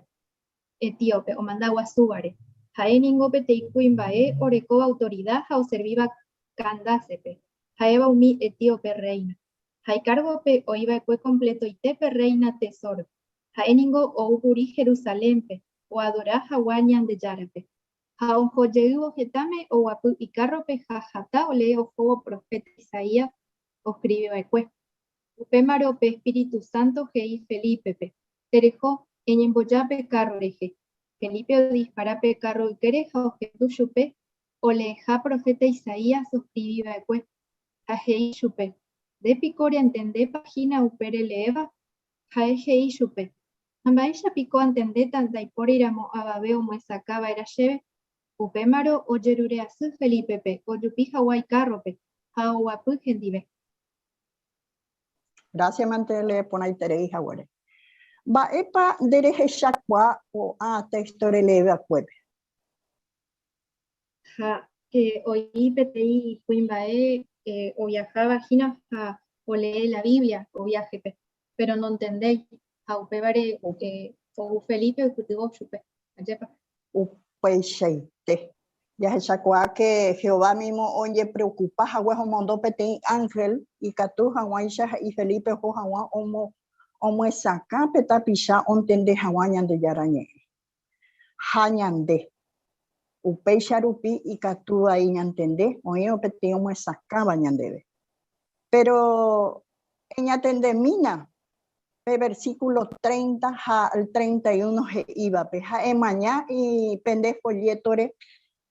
etíope omanda guasúvare. Ha'e ningo peteĩ kuimba'e orekóva autorida ha oservíva Candácepe, ha'éva umi etíope rréina. Ha ikárgope oĩ va'ekue kompletoite pe rréina tesóro. Ha'e ningo ou kuri Jerusalénpe oadora hag̃ua Ñandejárape. Ha oho jeývo hetãme oguapy ikárrope ha hatã olee ohóvo proféta Isaías oskrivi va'ekue. Upémarõ pe espíritu sánto he'i Felípepe, Tereho, eñemboja pe kárro rehe. Felipe odispara pe kárro ykére ha ohendu chupe oleeha proféta Isaías oskrivi va'ekue, ha he'i chupe, Nde piko rentendépa hína upe releéva? Ha'e he'i chupe, Ha mba'éicha piko antendéta ndaipóriramo avave omyesakã va'erã chéve? Upémarõ ojerure asy Felípepe ojupi hag̃ua ikárrope ha oguapy hendive. Gracias mante relee porãiterei haguére. Mba'épa nde rehechakuaa ko'ã texto relee va'ekuépe? Ha oĩ peteĩ kuimba'e oviaháva hína ha olee la Biblia ko viáhepe, péro nontendéi, ha upévare ou Felipe oipytyvõ chupe. Ajépa? Upeichaite. Jahechakuaa ke Jehová mímo ojepreokupa hague omondo peteĩ ánhel ikatu hag̃uáicha he'i Felipe oho hag̃ua omyesakã pe tapicha ontende hag̃ua Ñandejára Ñe'ẽ. Ha ñande. Upéicha rupi ikatu vai ñantende oĩrõ peteĩ omyesakãva ñandéve. Péro eñatendemína pe versíkulo 30 ha el 31 he'ívape ha emaña pende follétore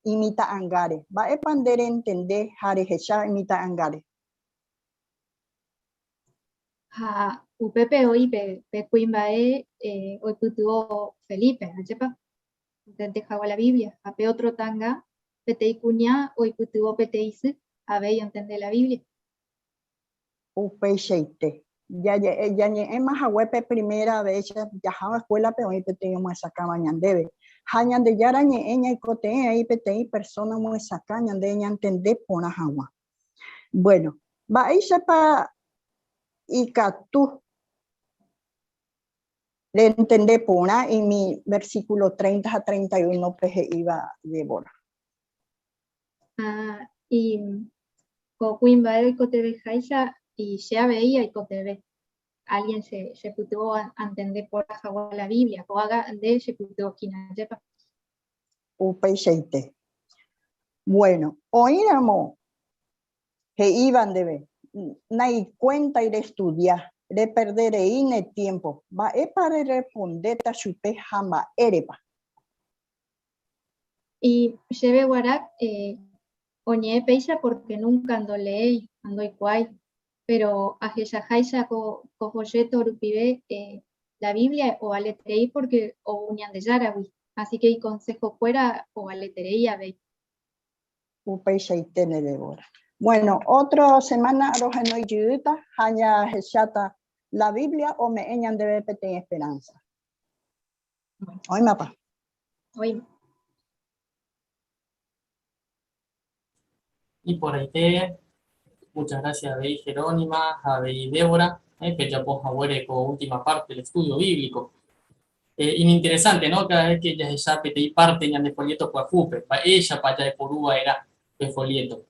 imitã'angáre. Mba'épa nde rentende ha rehecha imitã'angáre? Ha upépe oĩ pe kuimba'e oipytyvõ Felipe, ajépa? Ontende hag̃ua la Biblia. Ha pe ótro tanga, peteĩ kuña oipytyvõ peteĩ sy, avei ontende la Biblia. Upeichaite. Jañe'ẽma hague pe primera vez jaháva eskuélape oĩ peteĩ omyesakãva ñandéve. Ha Ñandejára Ñe'ẽ ñaikotevẽ aĩ peteĩ persóna omyesakã ñande ñantende porã hag̃ua. Bueno, mba'éichapa ikatu rentende porã umi versículo 30 ha 31-pe he'íva Débora? Ah, y ko kuimba'e oikotevẽháicha y che avei aikotevẽ. Alguien che chepytyvõ antende porã hag̃ua la Biblia, ko'ág̃a nde chepytyvõ hína, ajépa? Upeichaite. Bueno, oĩramo he'íva ndéve, Naikuéntai restudia, reperde rei ne tiémpo, mba'épa rerrespondéta chupe ha mba'érepa? Y chéve guarã oñe'ẽ péicha pórke núnka ndoleéi ha ndoikuaái, péro ahechaháicha ko folléto rupive la Biblia ovaleterei pórke ou Ñandejáragui, así ke ikonsehokuéra ovaleterei avei. Upeichaite ne Débora. Bueno, ótro semána rohenói jeýta ha jahecháta la Biblia ome'ẽ ñandéve peteĩ esperánsa. Oĩmapa? Oĩma. Iporãite, muchas gracias avei Jerónima ha avei Débora, eh, pejapo haguére ko última parte del estudio bíblico. Eh, ininteresante, no? Cada vez que jahecha peteĩ parte ñande folleto pyahúpe, mba'éichapa jaiporu va'erã pe folleto.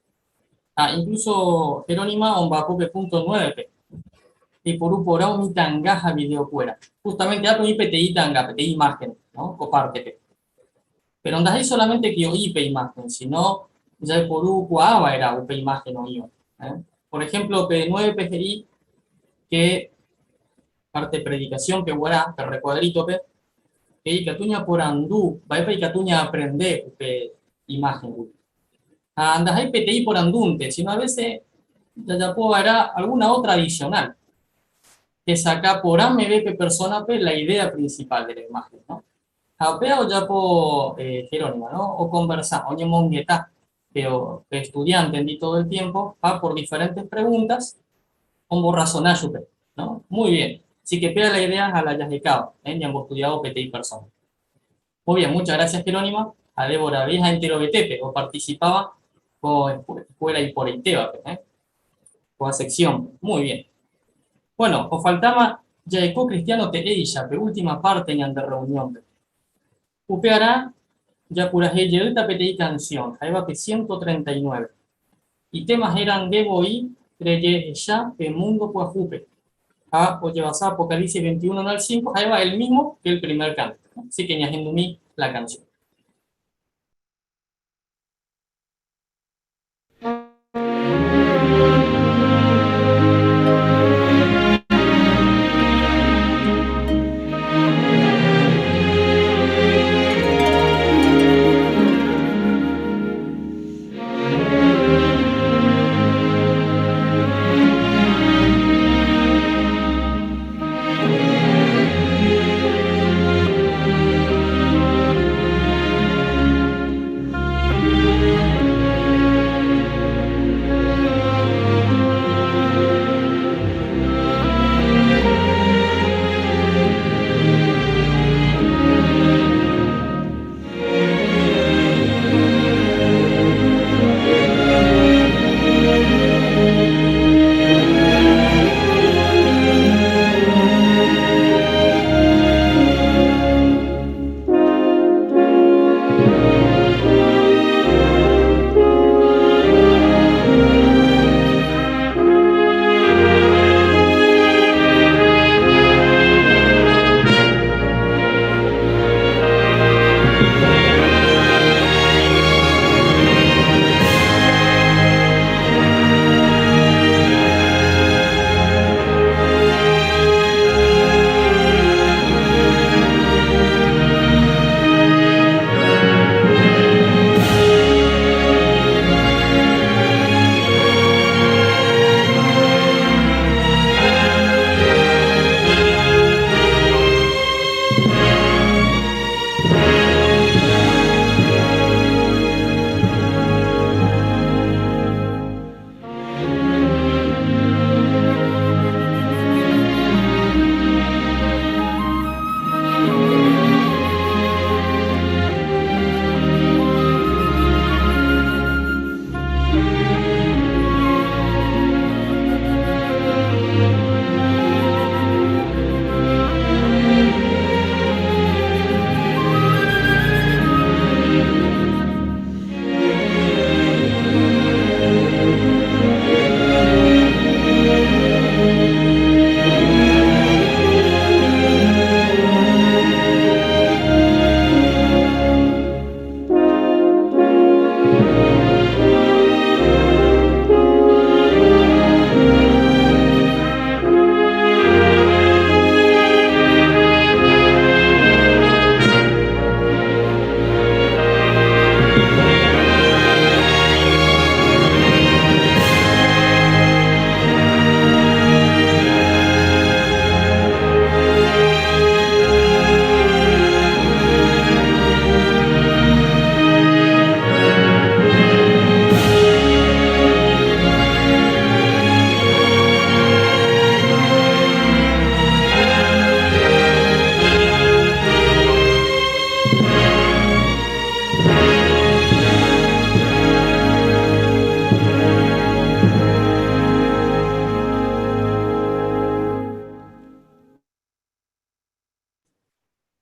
Ha incluso Jerónima omba'apo pe punto 9-pe, eiporu porã umi ta'anga ha video-kuéra. Justamente ápe oĩ peteĩ ta'anga, peteĩ imagen, no? Ko parte-pe. Péro ndaha'éi solamente ke oĩ pe imáhen, síno jaiporu kuaa va'erã upe imáhen oĩva. Por ehémplo, pe nuévepe he'i ke párte predikasiónpe guarã, pe rrekuadrítope, Ikatu ñaporandu mba'épa ikatu ñaaprende upe imáhengui. Ha ndaha'éi peteĩ porandúnte, sino a vése jajapo va'erã algúna ótra adisionál. Hesakã porã meve pe persónape la idéa prinsipál de la imáhen, no? Ha upéva ojapo Jerónima, no? Okonversa, oñemongeta pe estudiántendi todo el tiempo ha por diferentes preguntas omborrasona chupe, no? Muy bien. Así que péa la idea ha la jahekáva, ñambostudiávo peteĩ persona. Muy bien, muchas gracias Jerónima, a Débora avei ha enterovetépe oparticipáva ko escuela iporãitévape, ko sección. Muy bien. Bueno, ofaltáma jaeko cristiano teéicha pe última parte ñande reunión-pe. Upearã japurahéi jeýta peteĩ canción, ha'éva pe 139. Itéma héra Nde voi rejehecha pe mundo pyahúpe, ha ojevasa Apocalipsis 21 al 5, ha'éva el mismo que el primer canto. Así que ñahendumi la canción.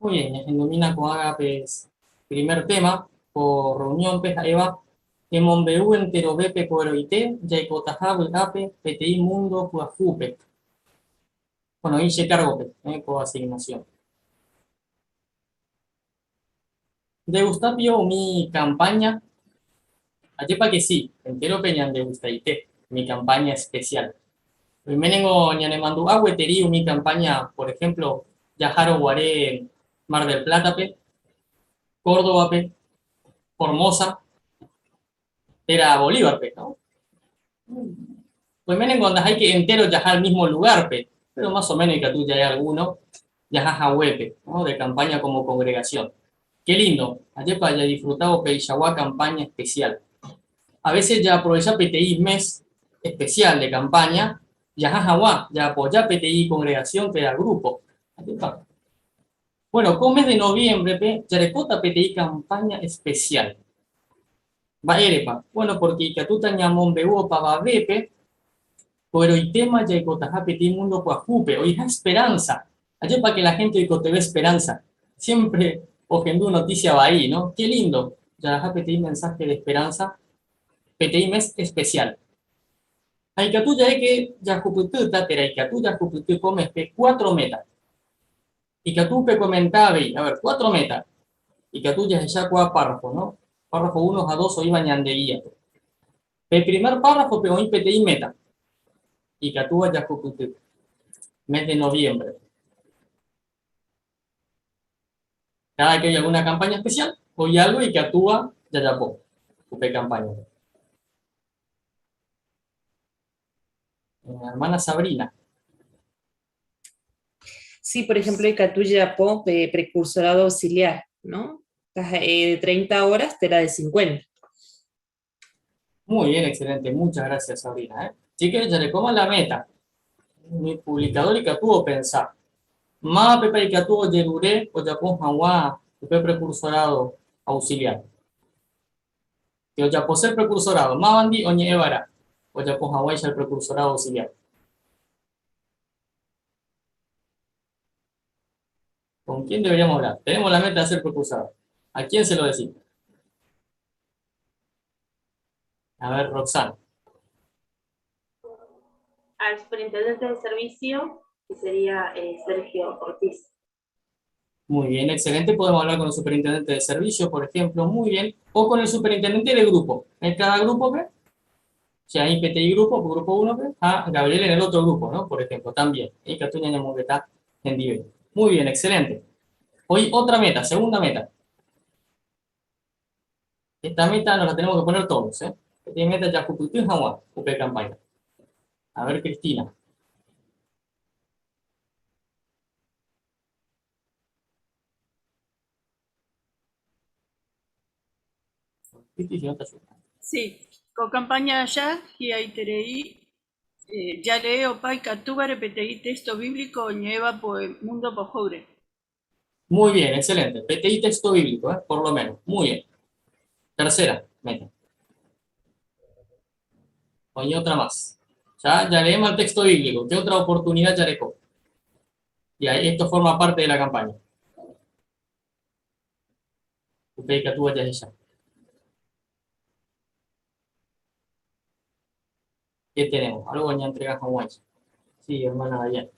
Muy bien, ñahendomína ko'ág̃a pe primer tema ko reunión-pe ha'éva Emombe'u enterovépe ko'ẽrõite jaikotaha vy'ápe peteĩ mundo pyahúpe. Bueno, oĩ che kárgope ko asignación. Ndegusta pio umi campaña? Ajépa que sí, entérope ñandegustaite umi campaña especial. Oime ningo ñanemandu'a gueteri umi campaña, por ejemplo, jahárõ guare Mar del Plata-pe, Córdoba-pe, Formosa, térã Bolívar-pe, no? Oiménengo ndaháike entero jaha al mismo lugar-pe, pero más o menos ikatu ja'e alguno jaha haguépe, no? De campaña como congregación. Qué lindo, ajépa jadisfrutávo peichagua campaña especial. A veces jaaprovecha peteĩ mes especial de campaña jaha hag̃ua jaapoja peteĩ congregación térã grupo. Ajépa. Bueno, ko mes de noviembre-pe jarekóta peteĩ campaña especial. Mba'érepa? Bueno, porque ikatúta ñamombe'u opavavépe ko'ẽrõitéma jaikotaha peteĩ mundo pyahúpe, oĩha esperanza. Ajépa que la gente oikotevẽ esperanza. Siempre ohendu noticia vai, no? Qué lindo jaraha peteĩ mensaje de esperanza peteĩ mes especial. Ha ikatu ja'e ke jahupytýta térã ikatu jahupyty ko mes-pe cuatro meta. Ikatu pekomenta avei, a ver, cuatro meta. Ikatu jahecha kua párrafo, no? Párrafo uno ha dos oĩva ñande guía-pe. Pe primer párrafo-pe oĩ peteĩ meta ikatúva jahupyty mes de noviembre. Cada que hay alguna campaña especial, oĩ algo ikatúva jajapo upe campaña-pe. Hermana Sabrina. Sí, por ejemplo, ikatu jajapo pe precursorado auxiliar, no? Taha'e de 30 horas térã de 50. Muy bien, excelente. Muchas gracias, Sabrina. ¿Eh? Así que jarekóma la meta. Umi publicador ikatu opensa. Mávapepa ikatu ojerure ojapo hag̃ua upe precursorado auxiliar. Pe ojapose precursorado, mávandi oñe'ẽva'erã ojapo hag̃uáicha el precursorado auxiliar. ¿Con quién deberíamos hablar? Tenemos la meta de hacer precursorado. ¿A quién se lo decimos? A ver, Roxana. Al superintendente de servicio, que sería eh, Sergio Ortiz. Muy bien, excelente. Podemos hablar con el superintendente de servicio, por ejemplo, muy bien. O con el superintendente de grupo. En cada grupo, ¿qué? Si hay PTI grupo, grupo 1, ¿qué? A Gabriel en el otro grupo, ¿no? Por ejemplo, también. Y en Muy bien, excelente. Hoy otra meta, segunda meta. Esta meta nos la tenemos que poner todos, ¿eh? Esta meta ya upe campaña. A ver, Cristina. Sí, ko campaña aja hi'aiterei eh, jalee opa ikatúvare peteĩ texto bíblico oñe'ẽva pe mundo pojúre. Muy bien, excelente. Peteĩ texto bíblico, ¿eh? por lo menos. Muy bien. Tercera meta. Oye, otra más. Ya, ya leemos el texto bíblico. ¿Qué otra oportunidad jareko? Y ahí esto forma parte de la campaña. Upe ikatúva jahecha. ¿Qué tenemos? Algo ña entrega hag̃uáicha. Sí, hermana Dayana.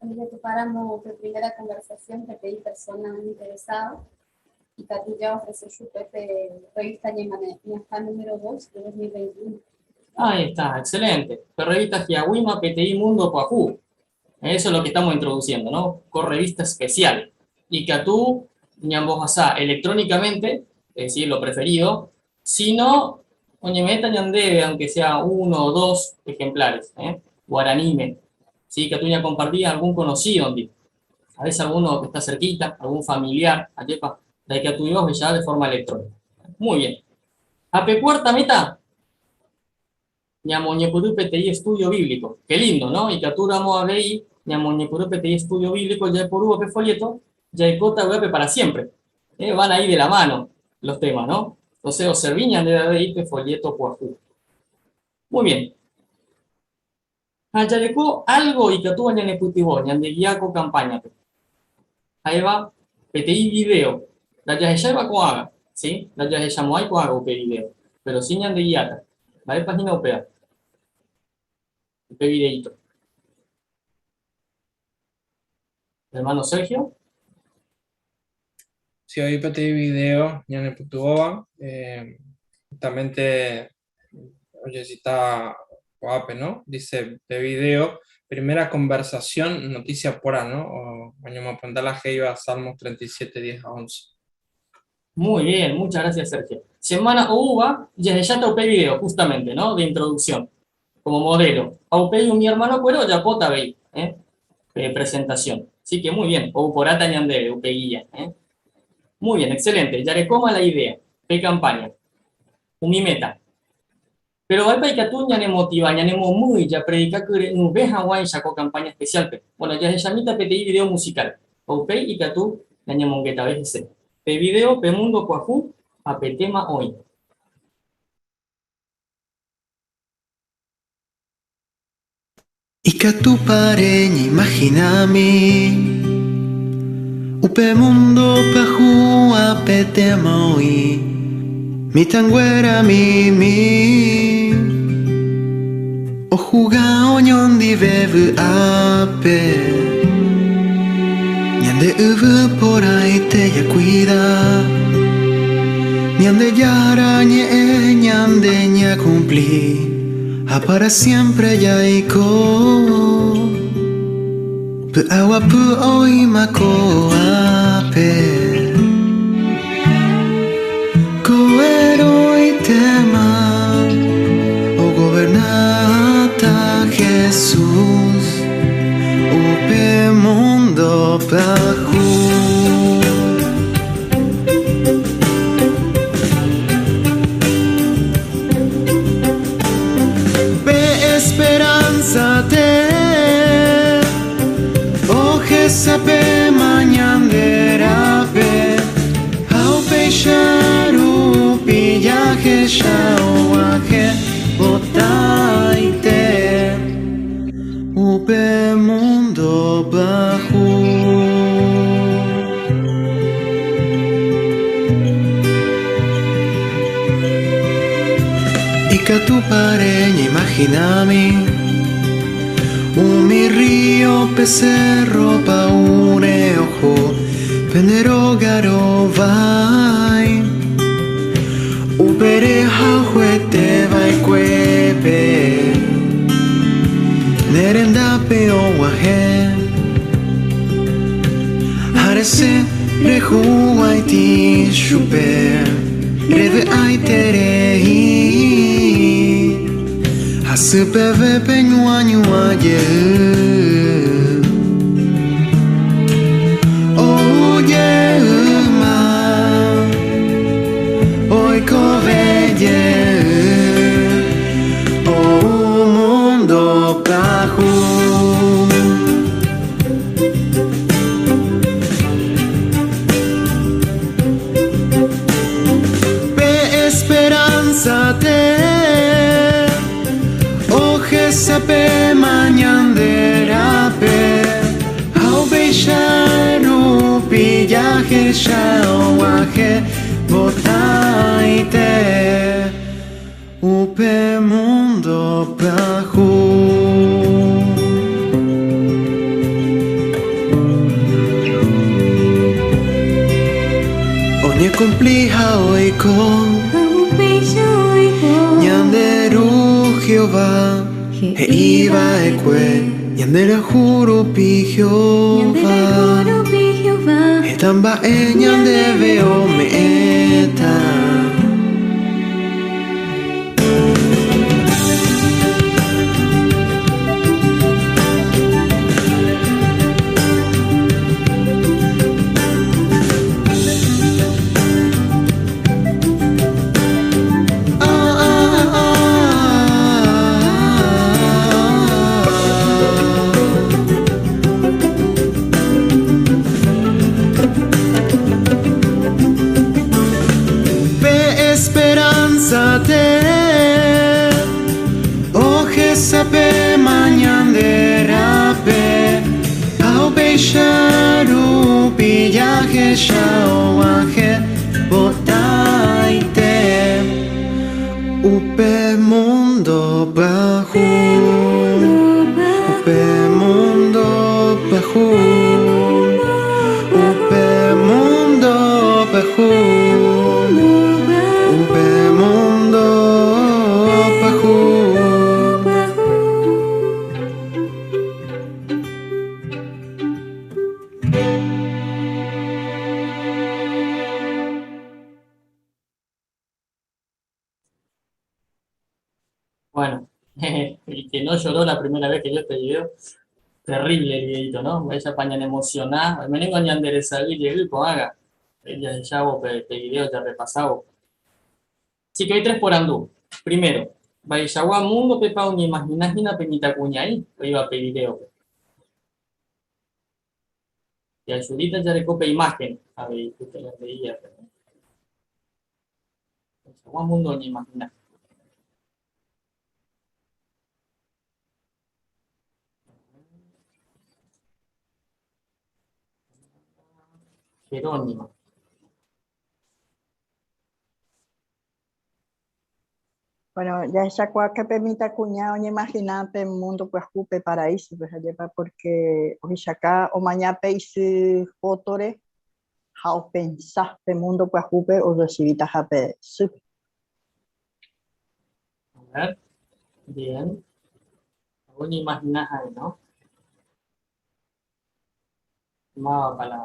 Jatopáramo pe primera conversación peteĩ persona interesada ikatu jaofrece chupe pe revista Ñemañaha número 2 de 2021. Ahí está, excelente. Pe revista Hi'ag̃uíma peteĩ mundo pyahu. Eso es lo que estamos introduciendo, ¿no? Con revista especial. Ikatu ñambohasa electrónicamente, es decir, lo preferido, si no, oñeme'ẽta ñandéve, aunque sea uno o dos ejemplares, ¿eh? Guaraníme. ¿Sí? Ikatu ñakomparti algún conocido, ndi. A veces alguno que está cerquita, algún familiar, ajépa, ndaikatúiva ohecha de forma electrónica. Muy bien. Ha pe cuarta meta, ñamoñepyrũ peteĩ estudio bíblico. Qué lindo, ¿no? Ikatúramo avei ñamoñepyrũ peteĩ estudio bíblico jaiporúvo pe folleto Jaikóta vy'ápe para siempre. Eh, van ahí de la mano los temas, ¿no? Entonces, oservi ñandéve avei pe folleto pyahu. Muy bien. Ha jareko algo ikatúva ñanepytyvõ, ñandegia ko campaña-pe. Ha'éva peteĩ video. Ndajahecháiva ko'ágã, ¿sí? Ndajahechamo'ãi ko'ágã upe video, pero si ñandegiáta. Mba'épa hína upéva? Upe videíto. Hermano Sergio. Si oĩ peteĩ video ñanepytyvõva, eh, justamente ojecita ko'ápe, no? Dice pe video. Primera conversación, noticia porã, no? Oñemoaponda la he'iva Salmos 37, 10 a 11. Muy bien, muchas gracias Sergio. Semana oúva, jahecháta upe video, justamente, no? De introducción, como modelo. Ha upéi umi hermano-kuéra ojapóta avei, eh? Pe presentación. Así que muy bien, ou porãta ñandéve upe guía, eh? Muy bien, excelente. Jarekóma la idea, pe campaña, umi meta. Péro mba'épa ikatu ñanemotiva, ñanemomýi japredika kyre'ỹve hag̃uáicha ko campaña especial-pe? Bueno, jahechamíta peteĩ video musical, ha upéi ikatu ñañemongetave hese. Pe video Pe mundo pyahu ha pe tema oĩ. Ikatúpa reñeimahinami upe mundo pyahu ha pe tema oĩ mitãnguéra mimi ohuga oñondive vy'ápe ñande yvy porãite jakuida Ñandejára ñe'ẽ ñande ñakumpli. Ha para siempre jaiko Py'aguapy oĩma ko'ápe Ko'ẽrõitéma ogovernáta Jesús upe mundo pyahu. Pe esperanza te ohesapéma ñande rape ha upéicha rupi jahecha oguahẽ potaite upe mundo pyahu. Ikatúpa reñeimahinami umi rrío pe sérro pa'ũre oho pende róga rovái upe rehayhuete va'ekuépe ne rendápe og̃uahẽ ha resẽ rehuguaitĩ chupe. Revy'aiterei hasypeve peñuañua jey. Ou jeýma oikove jey ou mundo pyahu. Pe esperanza te ohesapéma ñande rape ha upéicha rupi jahecha og̃uahẽ potaite upe mundo pyahu. Oñekumpli ha oiko ñande Ru Jehová he'i va'ekue ñande rayhu rupi Jehová heta mba'e ñandéve ome'ẽta. Pe esperanza te ohesapéma ñande rape ha upéicha rupi jahecha og̃uahẽ potaite upe mundo pyahu upe mundo pyahu upe mundo pyahu upe mundo pyahu. que no lloró la primera vez que vio este video, terrible el videito, ¿no? Mba'éichapa ñanemosiona, oiménengo ñanderesay jey ko'ágã, jahechávo pe video jarrepasávo. Así que hoy tres porandu. Primero, mba'eichagua múndopepa oñeimagina hína pe mitãkuña'i oĩva pe videópe. Jajudíta jareko pe imagen avei justo ñande guíape, ¿no? Mba'eichagua mundo oñeimagina. Jerónima. Bueno, jahechakuaáke pe mitãkuña oñemagina pe mundo pyahu, pe paraíso-pe, ajépa, porque ohechaka omaña pe isy fótore ha opensa pe mundo pyahúpe orrecibitaha pe sýpe. A ver, bien. Oñeimagina ha'e, no? Mávapa la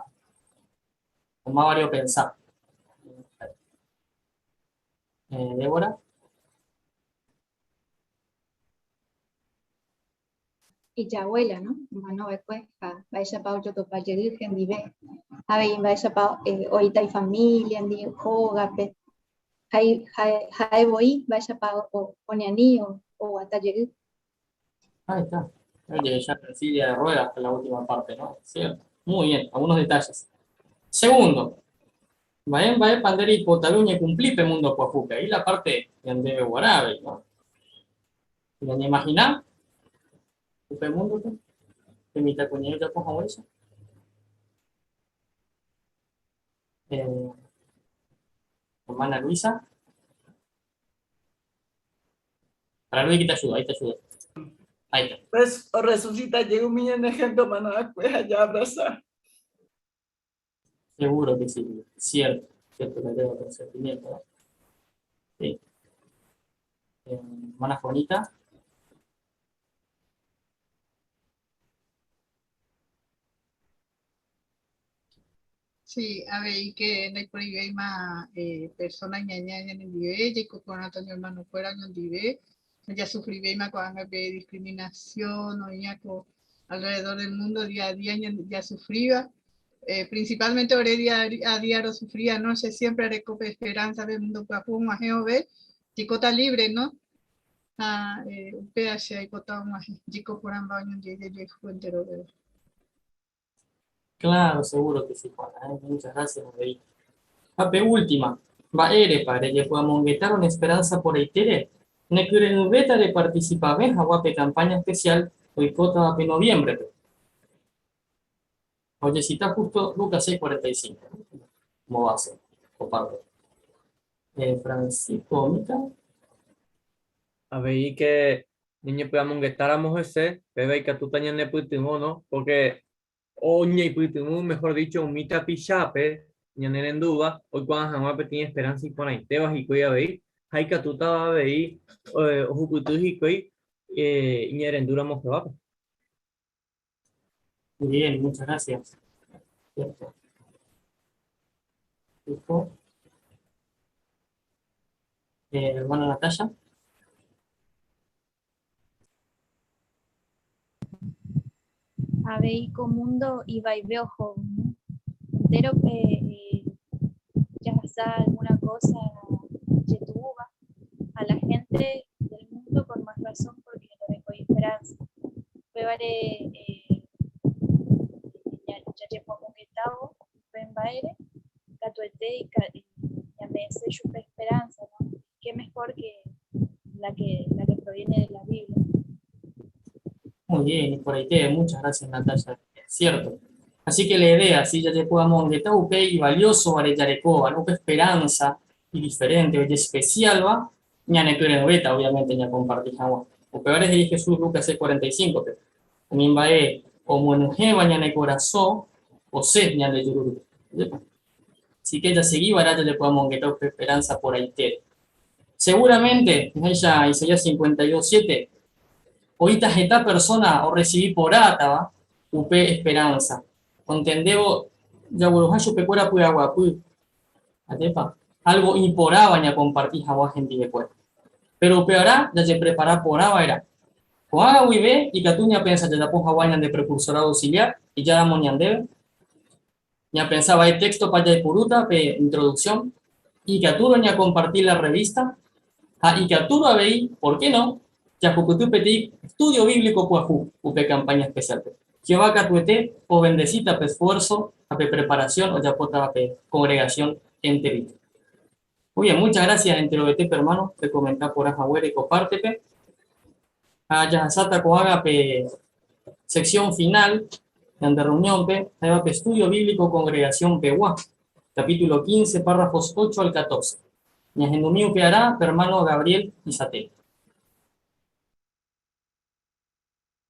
mávare opensa. Eh, Débora. Ijabuela, no? Omano va'ekue ha mba'éichapa ojotopa jey hendive, avei mba'éichapa eh, oĩta ifamilia ndi hógape, ha ha'e voi mba'éichapa oñani oguata jey. Ahí está. Oye, ya en silla de ruedas la última parte, ¿no? Cierto. Muy bien, algunos detalles. Segundo, mba'e mba'épa nde reipotave oñekumpli pe mundo pyahupe. Ahí la parte ñandéve guarãve, ¿no? Ñañeimagina upe múndope, pe mitãkuña ojapo haguéicha. Eh, hermana Luisa. Para Luis, que te ayuda, ahí te ayuda. Ahí está. Pues, o resucita, llega un millón de gente, mano, a ya abrazar. Seguro que sí, cierto, cierto que tengo consentimiento, ¿no? Sí. Eh, hermana Juanita. Sí, avei que ndaiporivéima eh, persona ñaña ñanendive, jaiko porãta ño hermano-kuéra oñondive, ndajasufrivéima ko'ág̃a pe discriminación oĩva ko alrededor del mundo día a día jasufríva, eh, principalmente ore día a día rosufría, no? Che siempre areko pe esperanza pe mundo pyahu og̃uahẽ vove, jaikóta libre, no? Ha eh, upéva che aipota og̃uahẽ, jaiko porãmba oñondive jajoayhu enterovéva. Claro, seguro que sí, Juana, ¿eh? Muchas gracias, Rey. Ha pe última, mba'érepa rejepy'amongetáro ne esperanza porãitére? Nekyre'ỹvéta reparticipave hag̃ua pe campaña especial oikótava pe noviembre-pe. Ha ojecita justo Lucas 6:45, ¿no? Como base, o parte. Eh, Francisco, Mica. Avei ke ñañepy'amongetáramo hese, péva ikatúta ñanepytyvõ, no? Pórke oñeipytyvõ, mejor dicho, umi tapichápe ñanerendúva oikuaa hag̃ua peteĩ esperánsa iporãitéva hikuái avei, ha ikatútava avei ohupyty hikuái iñe'ẽrendúramo Jehovápe. Muy bien, muchas gracias. Cierto. Listo. Eh, hermana Natalia. Avei ko mundo ivaive ohóvo, no? Entérope eh, jahasa alguna cosa ijetu'úva, a la gente del mundo con más razón porque ndorekói esperanza. Upévare eh, jajepomongetávo upe mba'ére, katuete ñame'ẽse chupe esperanza, no? Qué mejor que la que, la que proviene de la Biblia. Muy bien, y por ahí te, muchas gracias Natalia, es cierto. Así que la idea, si ya te podamos upe y valioso vareyarekóva, upe esperanza y diferente, oye especial va, ñanekyre'ỹvéta, obviamente, ñakomparti hag̃ua. Upévare he'i Jesús Lucas 6:45 pe, Umi mba'e omyenyhẽva ñane korasõ osẽ ñande juru rupi. Ajépa? Así que jasegi va'erã jajepy'amongeta upe esperanza porãitére. Seguramente, he'ícha Isaías 52:7, oĩta heta persona orrecibi porãtava upe esperanza, ontendévo jagueruha chupekuéra py'aguapy. Ajépa? Algo iporãva ñakomparti hag̃ua hendivekuéra. Péro upearã jajeprepara porã va'erã. Ko'ág̃a guive ikatu ñapensa jajapo hag̃ua ñande precursorado auxiliar ijáramo ñandéve. Ñapensa vai texto-pa jaipurúta pe introducción, ikatúrõ ñakomparti la revista ha ikatúrõ avei, por qué no, jahupyty peteĩ estudio bíblico pyahu upe campaña especial-pe. Jehová katuete ovendesíta pe esfuerzo ha pe preparación ojapótava pe congregación enterite. Muy bien, muchas gracias enterovetépe hermano pekomenta porã haguére ko pártepe. Ha jahasáta ko'ág̃a pe sección final ñande reunión-pe, ha'éva pe estudio bíblico congregación-pegua, capítulo 15, párrafos 8 al 14. Ñahendumi upearã pe hermano Gabriel Isatel.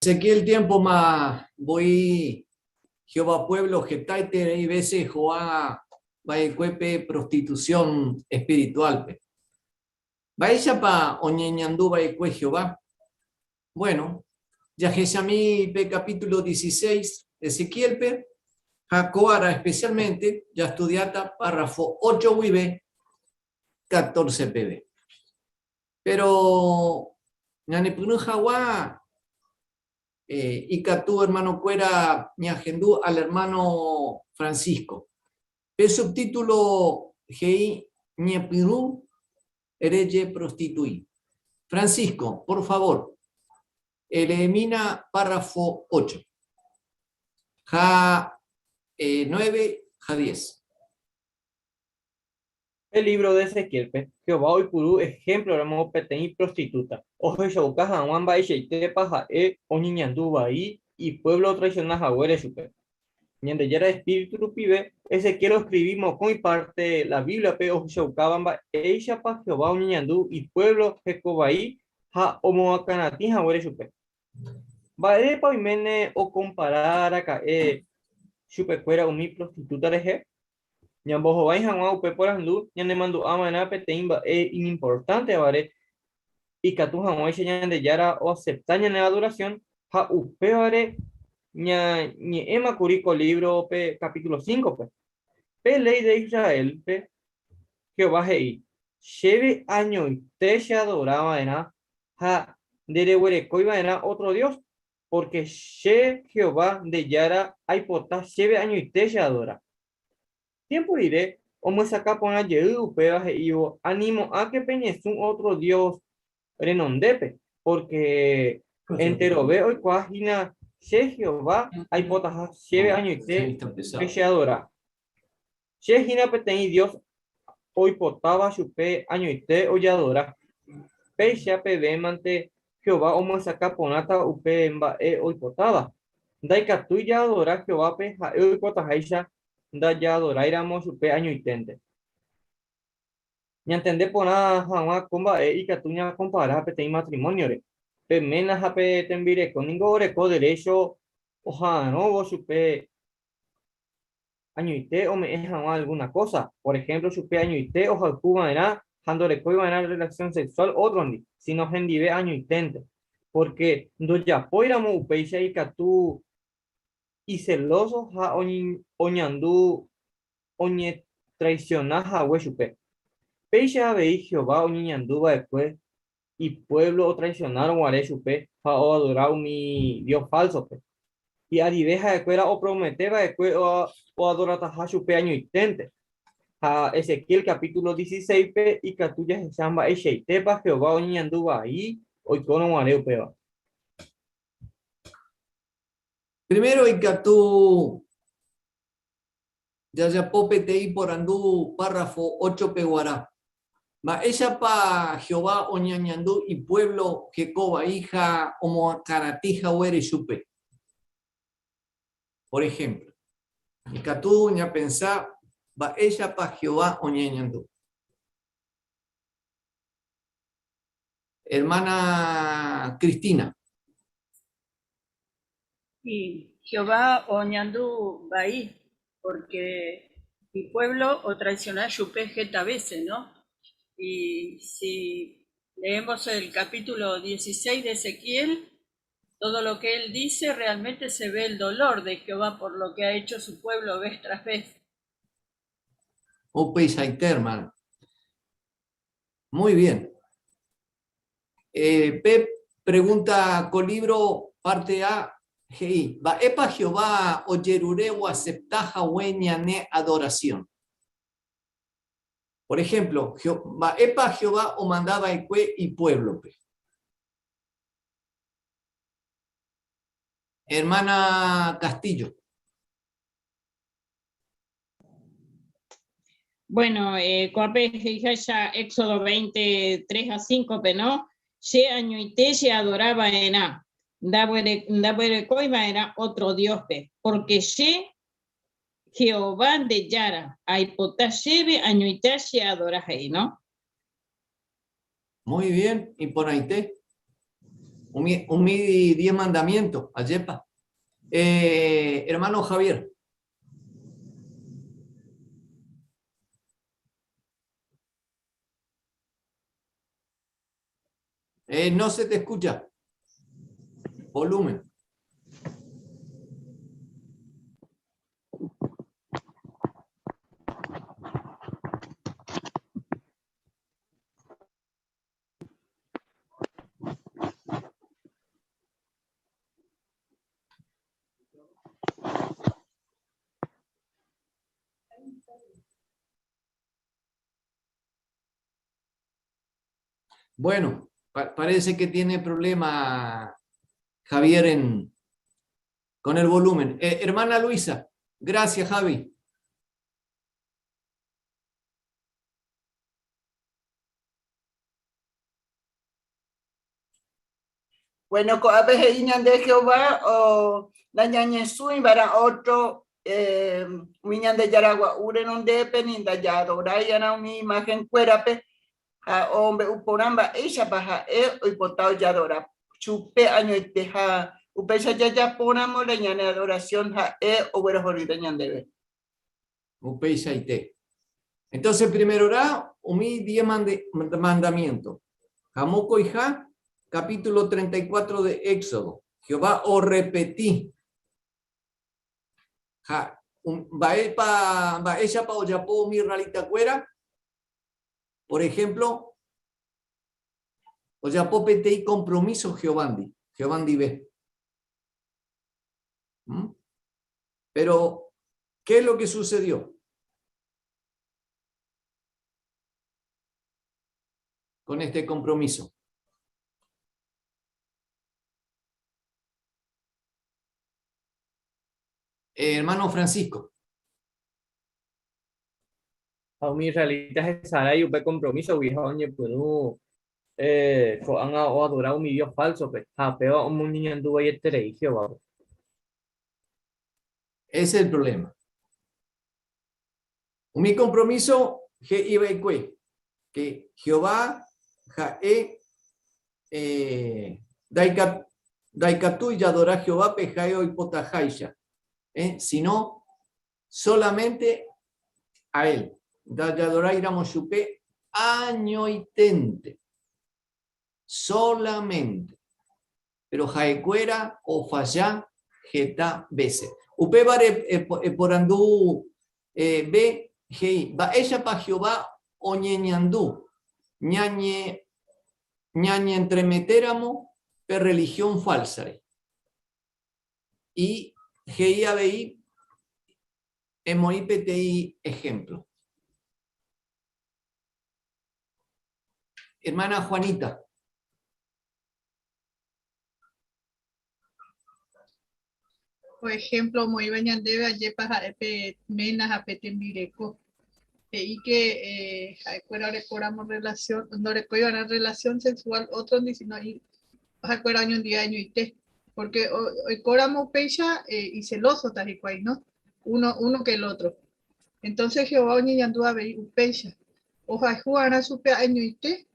Ezequiel tiémpoma voi Jehová puévlo hetaiterei vése ho'a va'ekue pe prostitusión espirituálpe. Mba'éichapa oñeñandu va'ekue Jehová? Buéno, jahechami pe kapítulo 16 Ezequiélpe ha ko ára espesiálmente jastudiáta párrafo 8 guive 14 peve. Péro ñanepyrũ hag̃ua ikatu ermanokuéra ñahendu al ermáno Francisco. Pe subtítulo he'i Ñepyrũ rejeprostitui. Francisco, por favor, eleemína párrafo 8, ha 9 ha 10. Pe lívro de Ezequiélpe, Jehová oipuru ehémploramo peteĩ prostitúta, ohechauka hag̃ua mba'eichaitépa ha'e oñeñandu vai ipuévlo otraisiona haguére chupe. Ñandejára espíritu rupive, Ezequiel oskrivi mokõi párte la Bíbliape ohechaukáva mba'éichapa Jehová oñeñandu ipuévlo hekovai ha omoakãratĩ haguére chupe. Mba'érepa oiméne okompara raka'e chupekuéra umi prostitúta rehe? Ñambohovái hag̃ua upe porandu ñanemandu'a va'erã peteĩ mba'e iñimportántevare ikatu hag̃uáicha Ñandejára oasepta ñane adorasión ha upévare ñañe'ẽma kuri ko lívrope capítulo 5-pe. Pe léi de Israélpe Jehová he'i, Chéve añoite cheadora va'erã ha ndereguerekói va'erã ótro dios. Pórke che, Jehová, nde Jára, aipota chéve añoite che adora. Tiémpo rire, omyesakã porã jey upéva he'ívo, Animo'ãke peñesũ ótro dios renondépe, pórke enterove oikuaa hína che, Jehová, aipotaha chéve añoite pe che adora. Che hína peteĩ Dios oipotáva chupe añoite ojeadora. Péicha pevémante Jehová omyesakã porãta upe mba'e oipotáva. Ndaikatúi jaadora Jehovápe ha'e oipotaháicha ndajaadoráiramo chupe añoiténte. Ñantende porã hag̃ua ko mba'e ikatu ñakompara peteĩ matrimóniore. Pe ména ha pe tembireko ningo oreko derécho oha'arõvo chupe añoite ome'ẽ hag̃ua algúna kósa, por ehémplo chupe añoite ohayhu va'erã ha ndorekói va'erã rrelasión sexuál ótrondi, síno hendive añoiténte. Pórke ndojapóiramo upéicha ikatu iselóso ha oñandu oñetraisiona hague chupe. Péicha avei Jehová oñeñandu va'ekue ipuévlo otraisionárõ guare chupe ha oadora umi dios fálsope. Hi'arive ha'ekuéra opromete va'ekue oadorataha chupe añoiténte. Ha Ezequiel capítulo 16-pe ikatu jahecha mba'eichaitépa Jehová oñeñandu vai oikórõ guare upéva. Primero ikatu Jajapo peteĩ porandu párrafo óchope guarã. Mba'éichapa Jehová oñañandu ipuévlo heko vai ha omoakãratĩ haguére chupe? Por ehémplo, ikatu ñapensa mba'éichapa Jehová oñeñandu. Ermána Cristina. Sí, Jehová oñandu vai porque ipueblo otraiciona chupe heta vése, ¿no? Y si leemos el capítulo 16 de Ezequiel, todo lo que él dice realmente se ve el dolor de Jehová por lo que ha hecho su pueblo vez tras vez. Upeichaite, hermano. Muy bien. Pe Pregunta ko lívro párte A he'i, Mba'épa Jehová ojerure oasepta hague ñane adorasión? Por ehémplo, mba'épa Jehová omanda va'ekue ipuévlope? Hermana Castillo. Bueno, eh, ko'ápe he'iháicha Éxodo 23 a 5-pe, no? Che añoite che adora va'erã, ndaguerekói va'erã ótro dióspe, pórke che, Jehová nde Jára, aipota chéve añoite che adora he'i, no? Muy bien, iporãite. Umi, umi diez mandamientos, ajépa. Eh, hermano Javier. Eh, no se te escucha. Volumen. Bueno, parece que tiene problema Javier en, con el volumen. Eh, hermana Luisa, gracias Javi. Bueno, ko'ápe he'i ñande Jehová o nañañesũiva'erã ótro eh, umi Ñandejára gua'u renondépe ni ndajaadorái'arã umi imagen-kuérape ha omombe'u porã mba'éichapa ha'e oipota ojeadora chupe añoite ha upéicha jajapóramo la ñane adoración ha'e oguerohorýta ñandéve. Upeichaite. Entonces, primerorã, umi diez mandamiento. Ha mokõiha, capítulo 34 de Éxodo. Jehová orrepeti. Ha mba'épa, mba'éichapa ojapo umi israelitakuéra? Por ejemplo, ojapo peteĩ compromiso Jehovándi, Jehová ndive. ¿Mm? Pero, ¿qué es lo que sucedió? Con este compromiso. Eh, hermano Francisco. Ha umi israelita hesarái upe compromiso-gui ha oñepyrũ eh, ko'ág̃a oadora umi dios falso-pe, ha péva omoñeñandu vaieterei Jehovápe. Ese es el problema. Umi compromiso he'iva'ekue que Jehová ha'e eh, ndaikatúi jadora Jehovápe ha'e oipotaháicha, eh, sino solamente a él. Ndajadoráiramo chupe añoiténte. Solamente. Péro ha'ekuéra ofalla heta vése. Upévare eporandu B he'i, Mba'éichapa Jehová oñeñandu ñañe ñañentremetéramo pe rrelihión fálsare? Y he'i avei, Emoĩ peteĩ ehémplo. Hermana Juanita. Ko ejemplo omoĩva ñandéve ajépa ha'e pe ména ha pe tembireko. He'i que eh, ha'ekuéra orekóramo relación, ndorekóiva'erã relación sexual ótrondi, sino ha'ekuéra oñondive añoite. Porque oikóramo upéicha eh, icelósota hikuái, no? Uno, uno que el otro. Entonces Jehová oñeñandu avei upéicha. Ohayhu'arã chupe añoite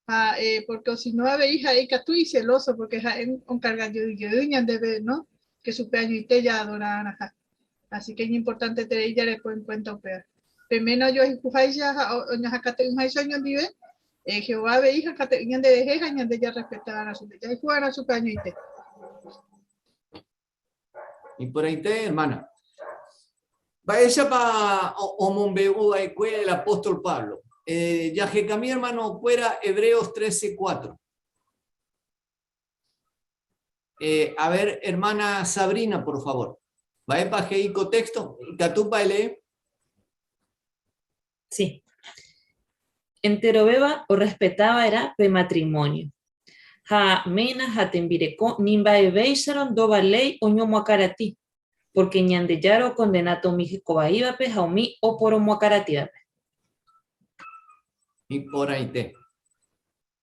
Ha porque osino avei ha'e ikatu iceloso porque ha'e onkarga jey jey ñandéve no que chupe añoite jaadora'arãha. Así que iñimportanteterei jareko en cuenta upéva. Pe ména ojoayhuháicha ha oñahakate'ỹháicha oñondive, Jehová avei hakate'ỹ ñanderehe ha ñande jarrespeta'arã chupe. Jahayhu'arã chupe añoite. Iporãite, hermana. Mba'éichapa omombe'u va'ekue el apóstol Pablo? Eh, jahekami hermano-kuéra Hebreos 13:4. Eh, a ver, hermana Sabrina, por favor. Mba'épa he'i ko texto? Ikatúpa elee? Sí. Enterovéva orrespeta va'erã pe matrimonio. Ha ména ha tembireko ni mba'evéicharõ ndovaléi oñomoakarati, pórke Ñandejára okondenáta umi hekovaívape ha umi oporomoakaratívape. Iporãite.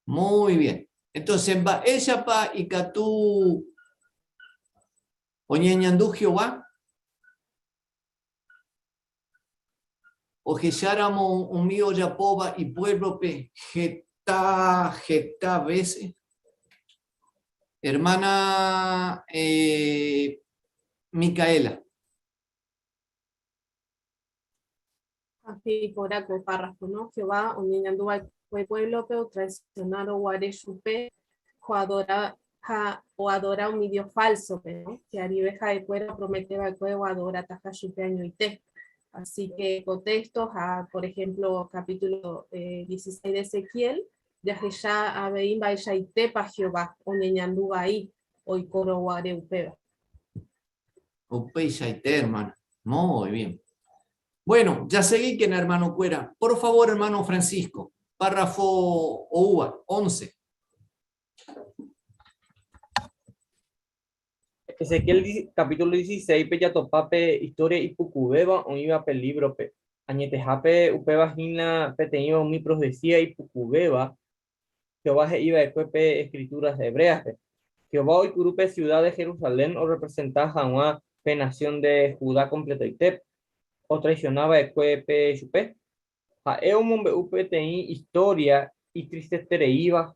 Muy bien. Entonces, mba'éichapa ikatu oñeñandu Jehová? Ohecháramo umi ojapóva ipuévlope heta, heta vése. Hermana eh, Micaela. Ha he'i porã ko párrafo, no? Jehová oñeñandu va'ekue puévlope otraisionárõ guare chupe oadora ha oadora umi dios fálsope, no? Hi'arive ha'ekuéra opromete va'ekue oadorataha chupe añoite. Así que ko téxto ha, por ejemplo, capítulo 16 de Ezequiel, jahecha avei mba'eichaitépa Jehová oñeñandu vai oikórõ guare upéva. Upeichaite, hermana. Muy bien. Bueno, jaseguíkena, hermanokuéra. Por favor, hermano Francisco, párrafo oúva, 11. Ezequiel capítulo 16-pe jatopa pe historia ipukuvéva oĩva pe libro-pe. Añetehápe upéva hína peteĩva umi profecía ipukuvéva Jehová he'i va'ekue pe Escrituras Hebréaspe. Jehová oipuru pe siuda de Jerusalén orrepresenta hag̃ua pe nasión de Judá kompletoite otraisiona va'ekue pe chupe. Ha'e omombe'u peteĩ istória itristetereíva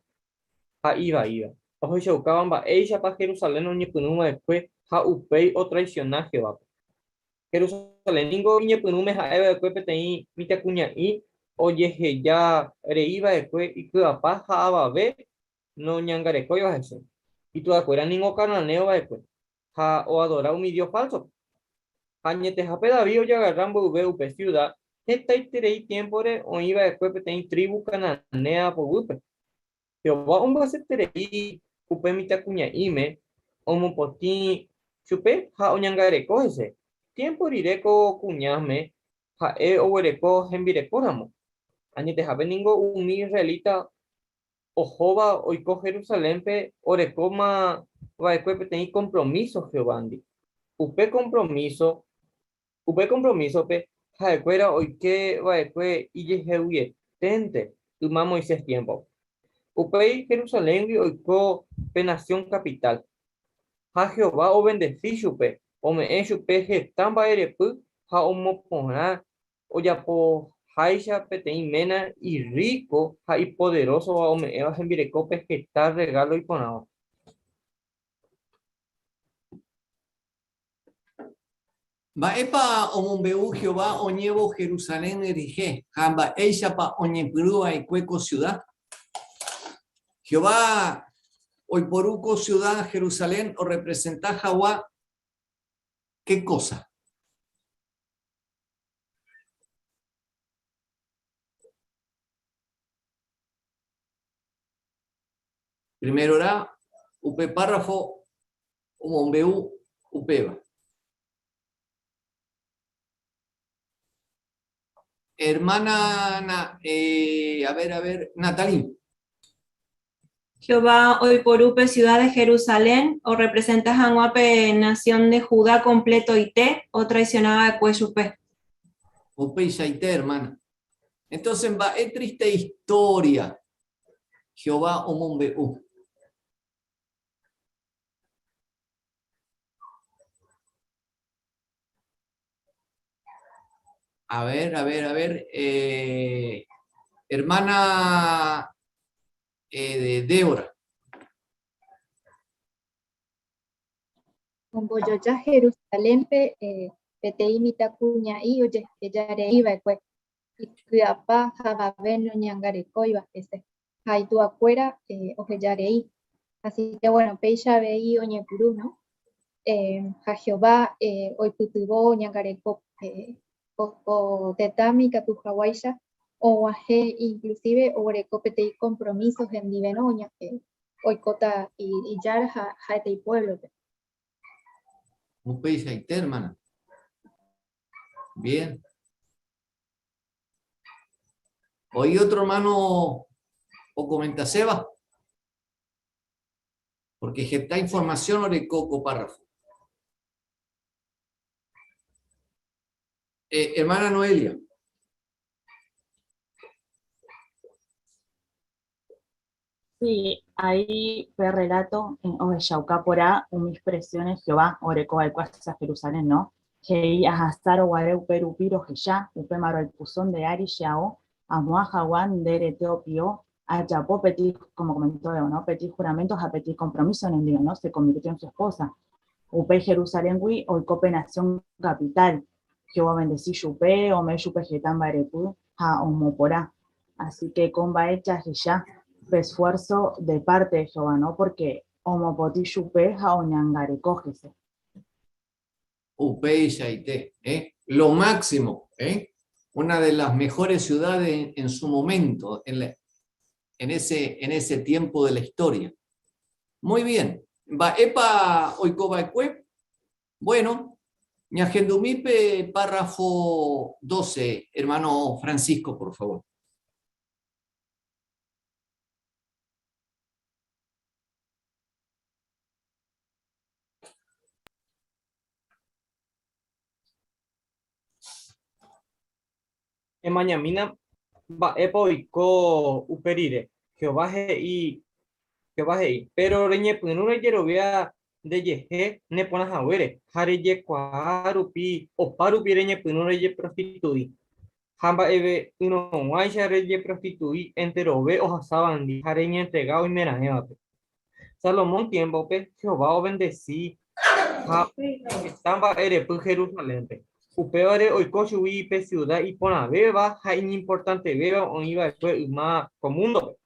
ha ivaíva, ohechaukáva mba'éichapa Jerusalén oñepyrũ va'ekue ha upéi otraisiona Jehovápe. Jerusalén ningo iñepyrũme ha'e va'ekue peteĩ mitãkuña'i ojeheja rei va'ekue iky'apa ha avave noñangarekóiva hese. Ituakuéra ningo cananeo va'ekue ha oadora umi dios fálsope. Ha añetehápe David ojagarra mboyve upe siuda, hetaiterei tiémpore oĩ va'ekue peteĩ trívu cananea poguýpe. Jehová ombyaseterei upe mitãkuña'íme, omopotĩ chupe ha oñangareko hese. Tiémpo rire ko kuñáme ha'e oguereko hembirekóramo. Añetehápe ningo umi israelita ohóva oiko Jerusalénpe orekóma va'ekue peteĩ kompromíso Jehovándi. Upe kompromíso Upe kompromísope ha'ekuéra oike va'ekue ijeheguieténte yma Moisés tiémpope. Upéi Jerusaléngui oiko pe nasión kapitál. Ha Jehová ovendesi chupe, ome'ẽ chupe heta mba'erepy ha omoporã ojapoháicha peteĩ ména irríko ha ipoderósova ome'ẽva hembirekópe heta rregálo iporãva. Mba'épa omombe'u Jehová oñe'ẽvo Jerusalén rehe ha mba'éichapa oñepyrũ va'ekue ko siuda? Jehová oiporu ko siuda Jerusalén orrepresenta hag̃ua ke kósa? Primerorã upe párrafo omombe'u upéva. Hermana, eh, a ver, a ver, Natalí. Jehová oiporu pe ciudad de Jerusalén orrepresenta hag̃ua pe nasión de Judá kompletoite otraisionava'ekue chupe. Upeichaite, hermana. Entonces, mba'e triste historia Jehová omombe'u. A ver, a ver, a ver. Eh, hermana eh, de Débora. Ombojoja Jerusalénpe eh, peteĩ mitãkuña'i ojehejareiva'ekue, iky'apa ha avave noñangarekóiva hese. ha ituakuéra oheja rei. Así que bueno, péicha avei oñepyrũ, no? Ha Jehová oipytyvõ oñangareko ko tetãme ikatu haguáicha og̃uahẽ inclusive oguereko peteĩ compromiso hendive, no? Oikóta Ijára ha ha'éta ipuévlope. Upeichaite, hermana. Bien. Oĩ otro hermano okomentaséva? Porque heta información oreko ko párrafo. Eh, hermana Noelia. Sí, ahí pe relato ohechauka porã umi expresiones Jehová oreko va'ekue hacia Jerusalén, no? He'i ahasárõ guare upe rupi rohecha, upémarõ aipyso nde ári che ao, amo'ã hag̃ua nde rete opio, ajapo peteĩ, como comentó Eva, no? Peteĩ juramento ha peteĩ compromiso nendive, no? Se convirtió en su esposa. Upéi Jerusaléngui oiko pe nación capital. Jehová obendeci chupe, ome'ẽ chupe heta mba'erepy ha omoporã. Así que ko mba'e jahecha pe esfuerzo de parte de Jehová, no? Porque omopotĩ chupe ha oñangareko hese. Upeichaite, ¿eh? Lo máximo, ¿eh? Una de las mejores ciudades en su momento, en, la, en, ese, en ese tiempo de la historia. Muy bien. Mba'épa oikova'ekue? Bueno, ñahendumi pe párrafo 12, hermano Francisco, por favor. Emañamína mba'épa oiko upe rire. Jehová he'i, Jehová he'i, Péro reñepyrũ rejerovia ndejehe neporã haguére ha rejekuaa rupi opa rupi reñepyrũ rejeprostitui. Ha mba'eve'ỹrõguáicha rejeprostitui enterove ohasávandi ha reñentrega oimeraẽvape. Salomón tiémpope, Jehová ovendesi ha heta mba'erepy Jerusalénpe. Upévare oiko chugui pe siuda iporãvéva ha iñimportantevéva oĩ va'ekue yma ko múndope.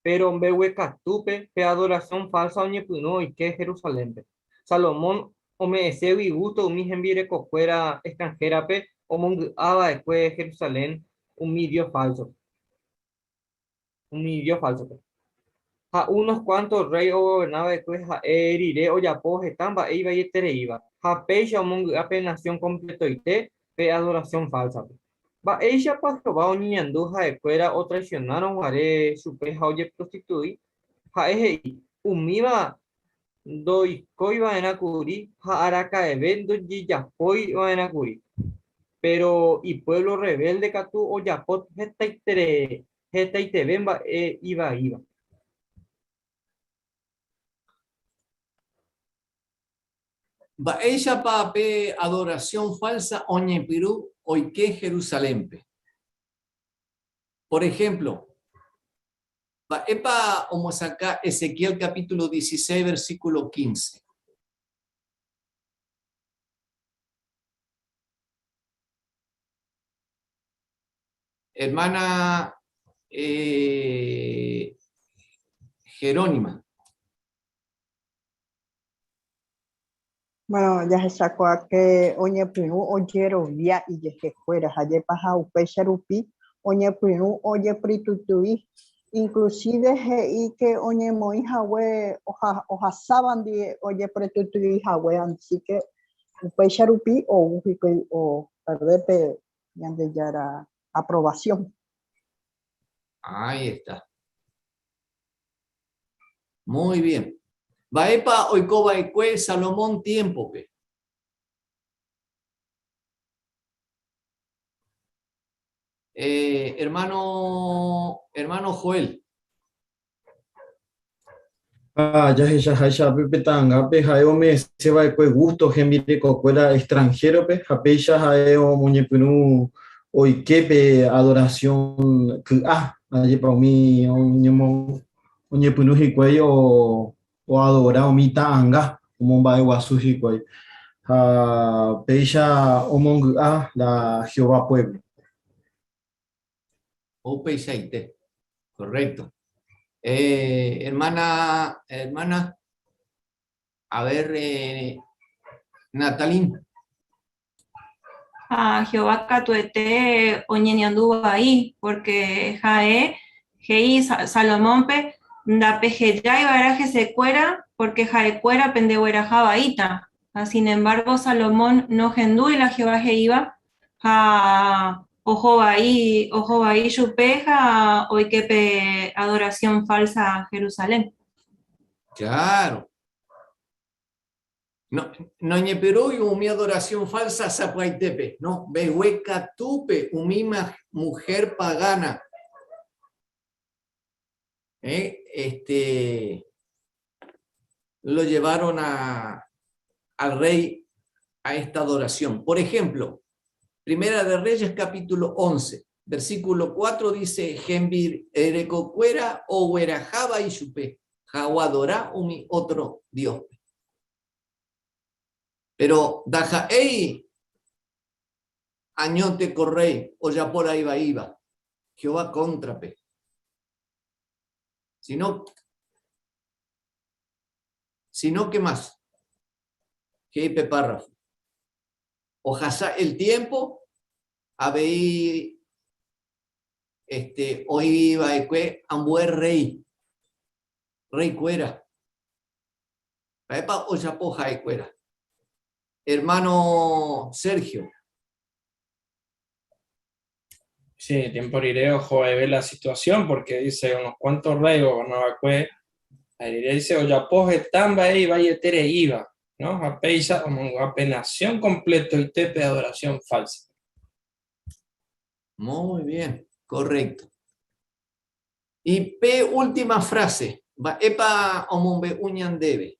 Péro mbeguekatúpe pe adorasión fálsa oñepyrũ oike Jerusalénpe. Salomón ome'ẽségui gústo umi hembirekokuéra extranhérape omongy'a va'ekue Jerusalén umi dios fálsope. umi dios fálsope. Ha unos kuánto rréi ogoverna va'ekue ha'e rire ojapo heta mba'e ivaietereíva, ha péicha omongy'a pe nasión kompletoite pe adorasión fálsape. Mba'éichapa Jehová oñeñandu ha'ekuéra otraisionárõ guare chupe ha ojeprostitui? Ha'e he'i, Umíva ndoikói va'erã kuri ha araka'eve ndojejapói va'erã kuri. Péro ipuévlo rrevélde katu ojapo hetaiteve mba'e ivaíva. Mba'éichapa pe adorasión fálsa oñepyrũ oike Jerusalénpe? Por ehémplo, Mba'épa omosakã Ezequiel capítulo 16 versículo 15? Hermana eh, Jerónima. Bueno, jahechakuaa que oñepyrũ ojerovia ijehekuéra ha jepaha upéicha rupi oñepyrũ ojeprostitui, inclusive he'i que oñemoĩ hague ohasáva ndie ojeprostitui hague, así que upéicha rupi ou hikuái operde pe Ñandejára aprobación. Ahí está. Muy bien. Mba'épa oiko va'ekue Salomón tiémpope? Eh, hermano, hermano Joel. Ha jahechaháicha pe ta'angápe ha'e ome'ẽse va'ekue gusto hembirekokuéra extranhérope ha péicha ha'e omoñepyrũ oike pe adoración ky'a, ajépa umi oñepyrũ hikuái oadora umi ta'anga omomba'eguasu hikuái ha péicha omongy'a la Jehová pueblo. Upeichaite. Correcto. Eh, hermana, hermana, a ver, eh, Natalín. Ha Jehová katuete oñeñandu vai, pórke ha'e he'i Salomónpe Ndapehejái va'erã hesekuéra, pórke ha'ekuéra pendegueraha vaíta. Ha sin embargo Salomón nohendúi la Jehová he'íva ha oho vai, oho vai chupe ha oike pe adoración falsa Jerusalén. Claro. No, noñepyrũi umi adoración falsa sapy'aitépe, no, mbeguekatúpe umi mujer pagana. Eh, este, lo llevaron a, al rey a esta adoración. Por ejemplo, Primera de Reyes capítulo 11, versículo 4 dice, Hembir erekokuéra ogueraháva ichupe, ha oadora umi otro diospe. Pero ndaha'éi añónte ko rey ojapo la ivaíva Jehová kóntrape, sino, sino que más, he'i pe párrafo. Ohasa el tiempo, avei este, oĩ va'ekue ambue rey, reykuéra. Mba'épa ojapo ha'ekuéra? Hermano Sergio. Sí, tiempo rire oho ve la situación porque dice unos cuantos reyes gobernaba rire dice ojapo heta mba'e ivaietereíva, ¿no? Ha péicha omongu'a pe nación completoite pe adoración falsa. Muy bien, correcto. Y pe última frase, mba'épa omombe'u ñandéve?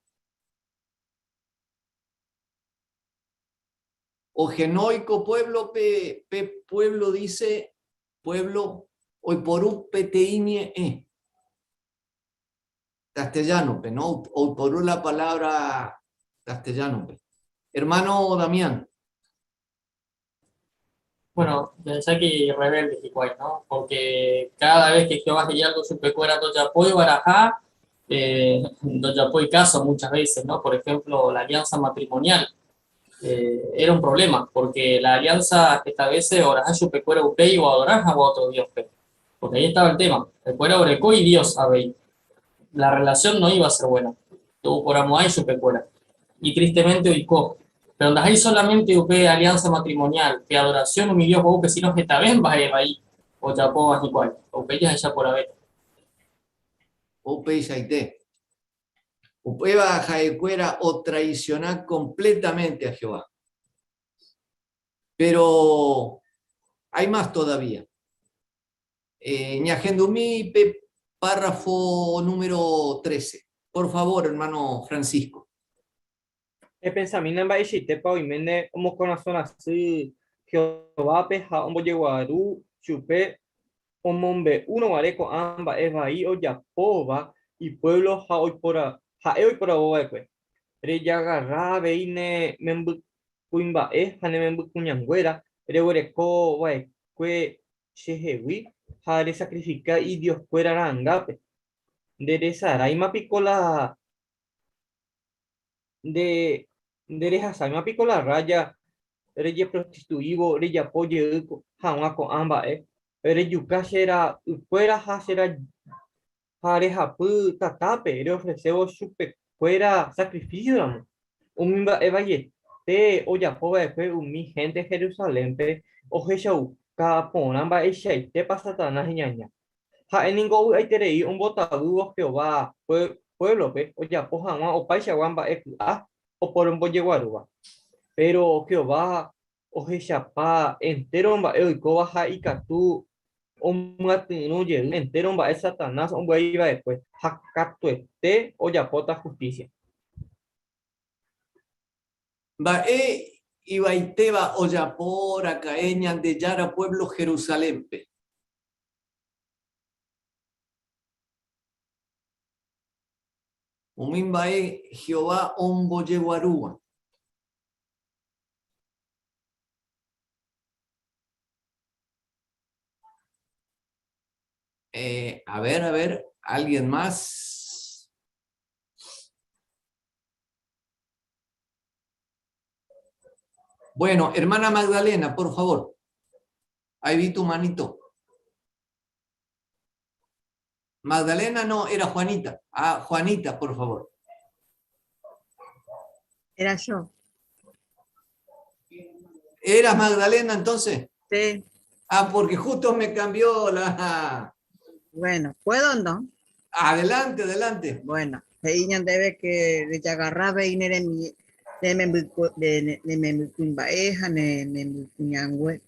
Ohenói ko pueblo-pe, pe pueblo dice, pueblo oiporu peteĩ ñe'ẽ. Castellano-pe, no? Oiporu la palabra castellano-pe. Hermano Damián. Bueno, pensá que rebelde hikuái, ¿no? Porque cada vez que Jehová he'i algo chupekuéra ndojapói varaha, eh, ndojapói caso muchas veces, ¿no? Por ejemplo, la alianza matrimonial eh, era un problema, porque la alianza esta vez oraha chupekuéra upéi o adoraha otro dios, porque ahí estaba el tema, ha'ekuéra oreko y Dios avei. La relación no iba a ser buena. Ndo'uporãmo'ãi chupekuéra. Y tristemente oiko. Pero ndaha'éi solamente upe alianza matrimonial, pe adoración umi dios gua'úpe, sino hetave mba'e vai ojapóva hikuái. Upéi jahecha porãvéta. Upeichaite. Upéva ha'ekuéra otraisiona completamente a Jehová. Pero hay más todavía. Eh, ñahendumi pe párrafo número 13. Por favor, hermano Francisco. Epensamína mba'eichaitépa oiméne omokorasõ rasy Jehovápe ha ombojeguaru chupe omombe'úrõ guare ko'ã mba'e vai ojapóva ipuévlo ha ha'e oiporavo va'ekue. Rejagarra avei ne membykuimba'e ha ne membykuñanguéra reguereko va'ekue chehegui ha resakrifika idioskuéra ra'angápe. Nderesaráima piko la Nde nderehasáima piko la rrája rejeprostituívo rejapo jey hag̃ua ko'ã mba'e? Rejuka che ra'ykuéra ha che ha rehapy tatápe reofresévo chupekuéra sakrifísioramo. Umi mba'e vaiete ojapo va'ekue umi hénte Jerusalénpe ohechauka porã mba'eichaitépa Satanás iñaña. Ha'e ningo ovy'aiterei ombotavývo Jehová puévlope ojapo hag̃ua opaichagua mba'e ky'a oporombojeguarúva. Péro Jehová ohechapa entéro mba'e oikóva ha ikatu omyatyrõ jey entéro mba'e Satanás ombyai va'ekue ha katuete ojapóta hustísia. Mba'e ivaitéva ojapo raka'e Ñandejára puévlo Jerusalénpe? Umi mba'e Jehová ombojeguarúva. Eh, a ver, a ver, alguien más. Bueno, hermana Magdalena, por favor. Ahí vi tu manito. Magdalena no, era Juanita. Ah, Juanita, por favor. Era yo. ¿Eras Magdalena entonces? Sí. Ah, porque justo me cambió la... Bueno, ¿puedo o no? Adelante, adelante. Bueno, he'i ñandéve que rejagarra avei ne remi, ne membykuimba'e ha ne membykuñangue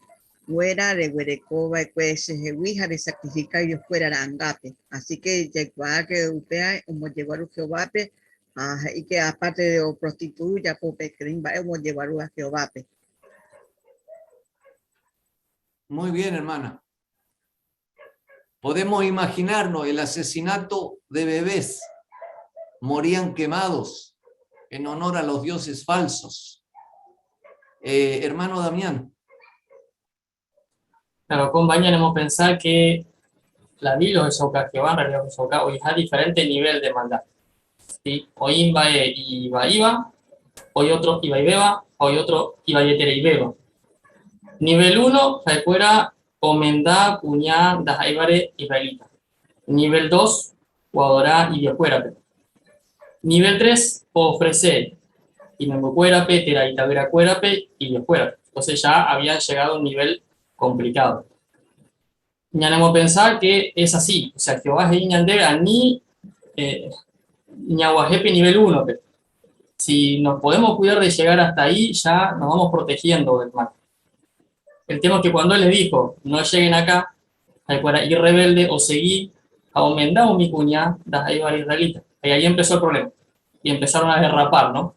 nguéra reguereko va'ekue chehegui ha resacrifica idioskuéra ra'angápe. Así que jaikuaa que upéva ombojeguaru Jehovápe ha he'i que aparte de oprostitui ojapo peteĩ mba'e ombojeguarúva Jehovápe. Muy bien, hermana. Podemos imaginarnos el asesinato de bebés. Morían quemados en honor a los dioses falsos. Eh, hermano Damián. Claro, con hemos pensar que la Biblia de Soca, Jehová en realidad Soca, hoy a diferente nivel de maldad. ¿Sí? Hoy iba iba, hoy otro iba y beba, hoy otro iba y y beba. Nivel 1, fuera omenda kuña ndaha'éivare israelita. Nivel 2, oadora idioskuérape. Nivel 3, ofrece imembykuérape térã ita'yrakuérape idioskuérape. Entonces ya habían llegado a un nivel complicado. Ñanemopensa que es así, o sea, Jehová he'i ñandéve ani eh, ñaguahépe nivel 1 pe. Si nos podemos cuidar de llegar hasta ahí, ya nos vamos protegiendo del mal. El tema es que cuando él les dijo, no lleguen acá, para ir rebelde o seguí, aumentado mi cuñá, ndaha'éiva israelita. Y ahí empezó el problema. Y empezaron a derrapar, ¿no?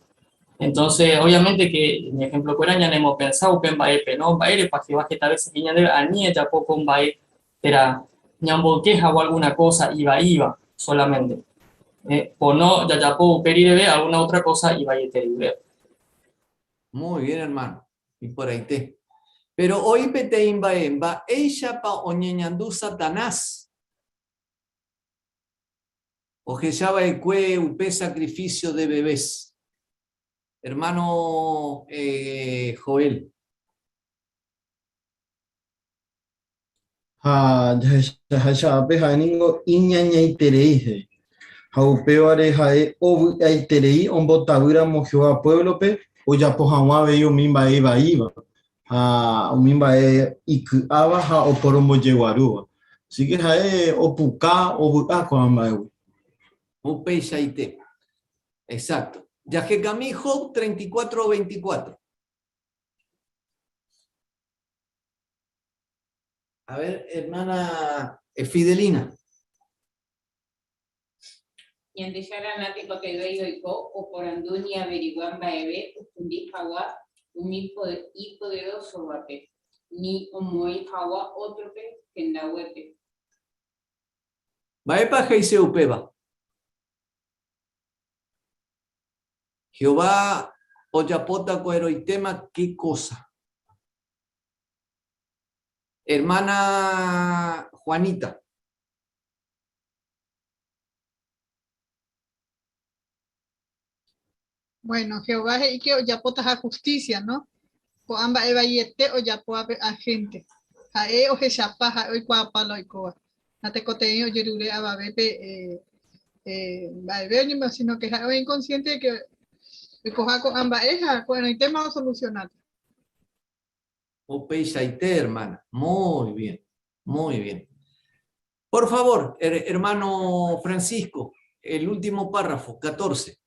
Entonces, obviamente que, mi ejemplo, kuéra hemos pensado upe mba'épe, no? Mba'érepa Jehová heta vece he'i ñandéve ani ejapo ko mba'e térã ñamboyke hag̃ua alguna cosa ivaíva solamente. Eh, o no jajapo upe rireve alguna otra cosa ivaietereivéva. Muy bien, hermano. Iporãite. Péro oĩ peteĩ mba'e, mba'éichapa oñeñandu Satanás ohecha va'ekue upe sacrificio de bebés? Hermano Joel. Ha jahechahápe ha'e ningo iñañaiterei he'i. Ha upévare ha'e ovy'aiterei ombotavýramo Jehová puévlope ojapo hag̃ua avei umi mba'e ivaíva ha umi mba'e iky'áva ha oporombojeguarúva. Así ke ha'e opuka, ovy'a ko'ã mba'égui. Upeichaite. Exacto. Jahekami Job 34, 24. A ver, hermana eh, Fidelina. Ñandejára natekotevẽi oiko oporandu ni averigua mba'eve ohundi hag̃ua umi ipoderósovape, ni omoĩ hag̃ua ótrope hendaguépe. Mba'épa he'ise upéva? Jehová ojapóta ko'ẽrõitéma ke kósa. Hermana Juanita. Bueno, Jehová he'i que ojapotaha justicia, no? Ko'ã mba'e vaiete ojapóva pe hénte. Ha'e ohechapa, ha'e oikuaapa la oikóva. Natekotevẽi ojerure avavépe eh, eh, mba'eve oñembo, sino que ha'e oĩ inconsciente de que oikoha ko'ã mba'e ha ko'ẽrõitéma osolucionáta. Upeichaite, hermana. Muy bien, muy bien. Por favor, hermano Francisco, el último párrafo, 14.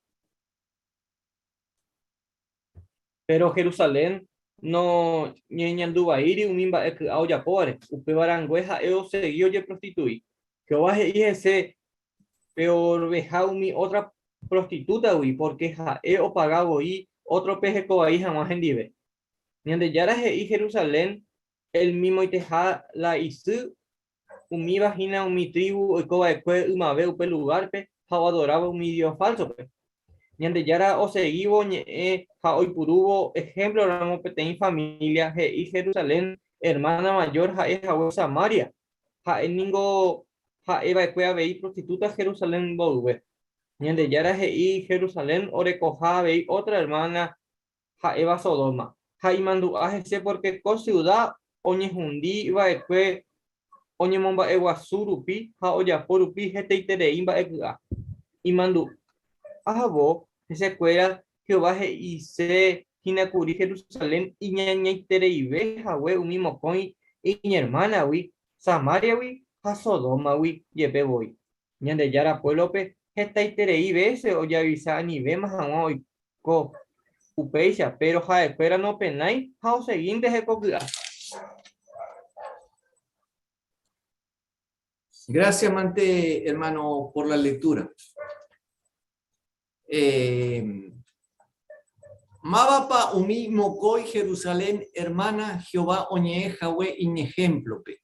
Péro Jerusalén noñeñanduvaíri umi mba'e ky'a ojapóvare, upéva rangue ha'e osegi ojeprostitui. Jehová he'i hese peorveha umi ótra prostitútagui pórke ha'e opaga voi ótrope hekovai hag̃ua hendive. Ñandejára he'i Jerusalén elmimoiteha la isy, umíva hína umi trívu oiko va'ekue ymave upe lugárpe ha oadoráva umi dios fálsope. Ñandejára osegívo oñe'ẽ ha oipurúvo ehémploramo peteĩ família, he'i Jerusalén ermána majór ha'e hague Samaria, ha'e ningo ha'e va'ekue avei prostitúta Jerusalén mboyve. Ñandejára he'i Jerusalén orekoha avei ótra ermána ha'éva Sodoma, ha imandu'a hese pórke ko siuda oñehundi va'ekue Oñemomba'eguasu rupi ha ojapo rupi hetaiterei mba'e ky'a. Imandu'ávo hesekuéra Jehová he'ise hína kuri Jerusalén iñañaitereive hague umi mokõi iñermánagui, Samáriagui ha Sodómagui jepe voi. Ñandejára puévlope hetaiterei vése ojeavisa anivéma hag̃ua oiko upéicha, péro ha'ekuéra nopenái ha osegínte hekoky'a. Gracias, mante, hermano, por la lectura. Eh, Mávapa umi mokõi Jerusalén hermana Jehová oñe'ẽ hague iñehémplope?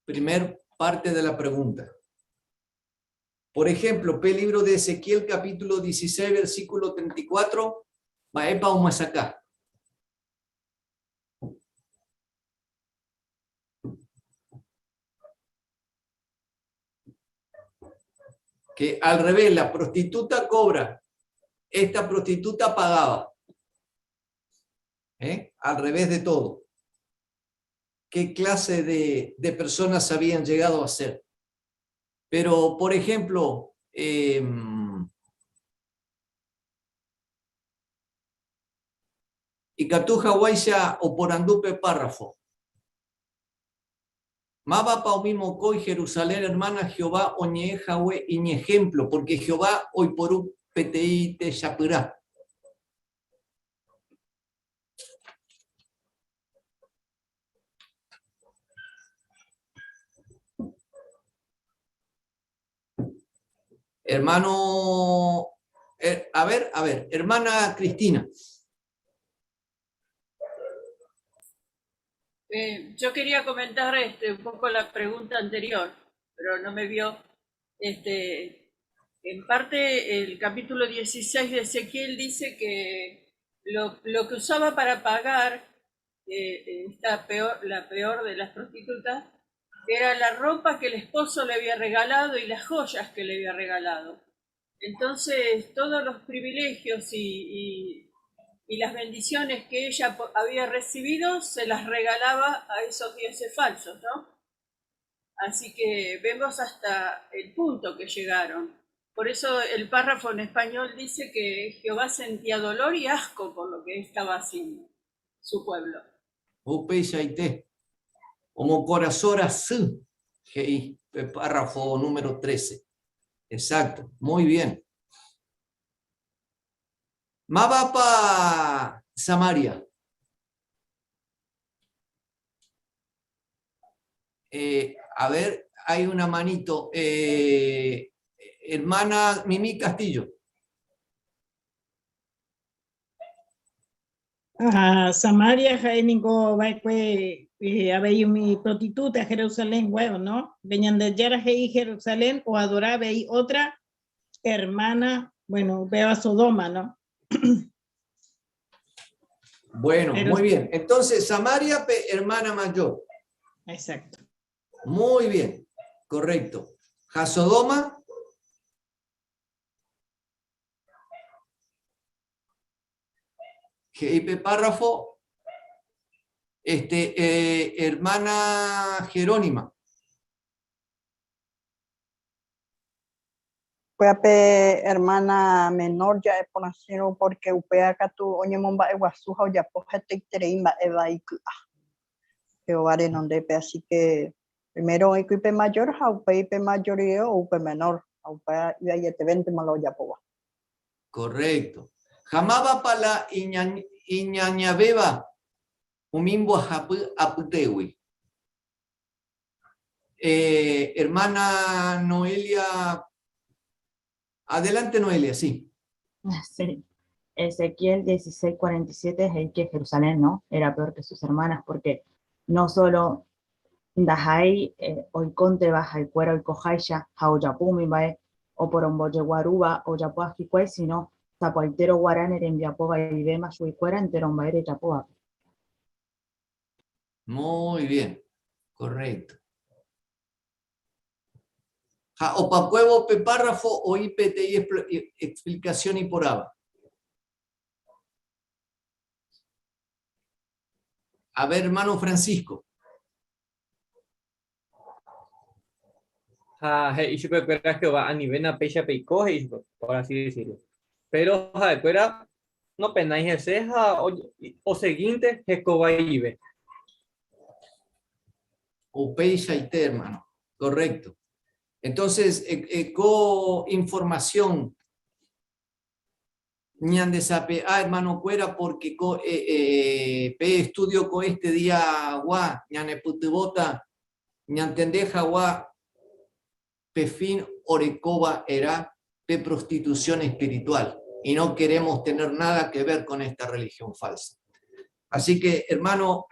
Primer parte de la pregunta. Por ejemplo, pe libro de Ezequiel capítulo 16 versículo 34, mba'épa omyesakã? Que al revés, la prostituta cobra, esta prostituta pagaba. ¿Eh? Al revés de todo. ¿Qué clase de, de personas habían llegado a ser? Pero, por ejemplo, eh, Ikatu haguáicha oporandu pe párrafo. Mávapa umi mokõi Jerusalén hermana Jehová oñe'ẽ hague iñehémplo, pórke Jehová oiporu peteĩ techapyrã. Hermano, a ver, a ver, hermana Cristina. Eh, yo quería comentar este, un poco la pregunta anterior, pero no me vio. Este, en parte, el capítulo 16 de Ezequiel dice que lo, lo que usaba para pagar eh, esta peor, la peor de las prostitutas era la ropa que el esposo le había regalado y las joyas que le había regalado. Entonces, todos los privilegios y, y, las bendiciones que ella había recibido se las regalaba a esos dioses falsos, ¿no? Así que vemos hasta el punto que llegaron. Por eso el párrafo en español dice que Jehová sentía dolor y asco por lo que estaba haciendo su pueblo. Upeichaite, omokorasõ rasy, he'i pe párrafo número 13. Exacto, muy bien. Mávapa Samaria? Eh, a ver, hay una manito. Eh, hermana Mimi Castillo. Ah, Samaria ha'e ningo va'ekue eh, avei umi prostituta Jerusalén guéva, no? Pe Ñandejára he'i Jerusalén oadora avei otra hermana, bueno, upéva Sodoma, no? Bueno, Pero muy bien. Entonces, Samaria, pe hermana mayor. Exacto. Muy bien, correcto. Ha Sodoma. He'i pe párrafo, este, eh, hermana Jerónima. Upéva pe hermana menor ja'e porãsérõ pórke upéva katu oñemomba'eguasu ha ojapo hetaiterei mba'e vai ky'a Jehová renondépe. Así que primero oĩkuri pe mayor ha upéi pe mayor rire ou pe menor ha upéva ivaietevéntema la ojapóva. Correcto. Ha mávapa la iñañavéva umi mbohapy apytégui? Eh, hermana Noelia, adelante Noelia, sí. Sí. Ezequiel 16:47 he'i que Jerusalén, ¿no? Era peor que sus hermanas porque no solo ndaha'éi eh, oikónteva ha'ekuéra oikoháicha ha ojapo umi mba'e oporombojeguarúva ojapóva hikuái, sino sapoaitérõ guarã ne rembiapo vaivéma chuguikuéra entéro mba'e rejapóvape. Muy bien, correcto. Ha opakuévo pe párrafo oĩ peteĩ explicación iporãva. A ver, hermano Francisco. Ha he'i chupekuéra Jehová anivéna péicha peiko, he'i chupe, por así decirlo. Péro ha'ekuéra nopenái hese ha osegínte hekovaive. Upeichaite, hermano. Correcto. Entonces, ko información ñandesape'a, hermano-kuéra, porque ko pe estudio ko este día-gua ñanepytyvõta ñantende hag̃ua pe fin orekóva era pe prostitución espiritual y no queremos tener nada que ver con esta religión falsa. Así que, hermano,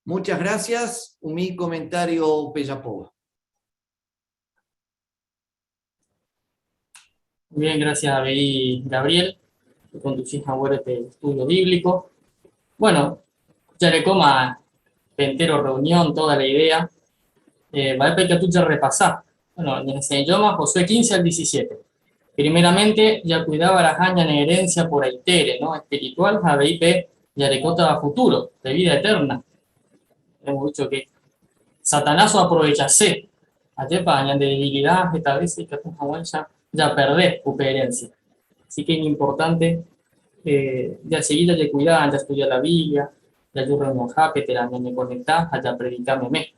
muchas gracias. Umi comentario pejapóva. Muy bien, gracias Abel Gabriel, que conducís a este estudio bíblico. Bueno, ya le coma entero reunión, toda la idea. Va a que tú ya repasá. Bueno, en ese idioma, Josué 15 al 17. Primeramente, ya cuidaba la jaña en herencia por aitere, ¿no? Espiritual, Jabeip, yarecota a futuro, de vida eterna. Hemos dicho que Satanás aprovechase. Ayepa, añade de debilidad, esta vez, y que tú, ya, ya perdés tu herencia. Así que es importante ya seguir, ya cuidar, ya estudiar la Biblia, ya yo reunión jape, te la me conectá, ya predicarme me.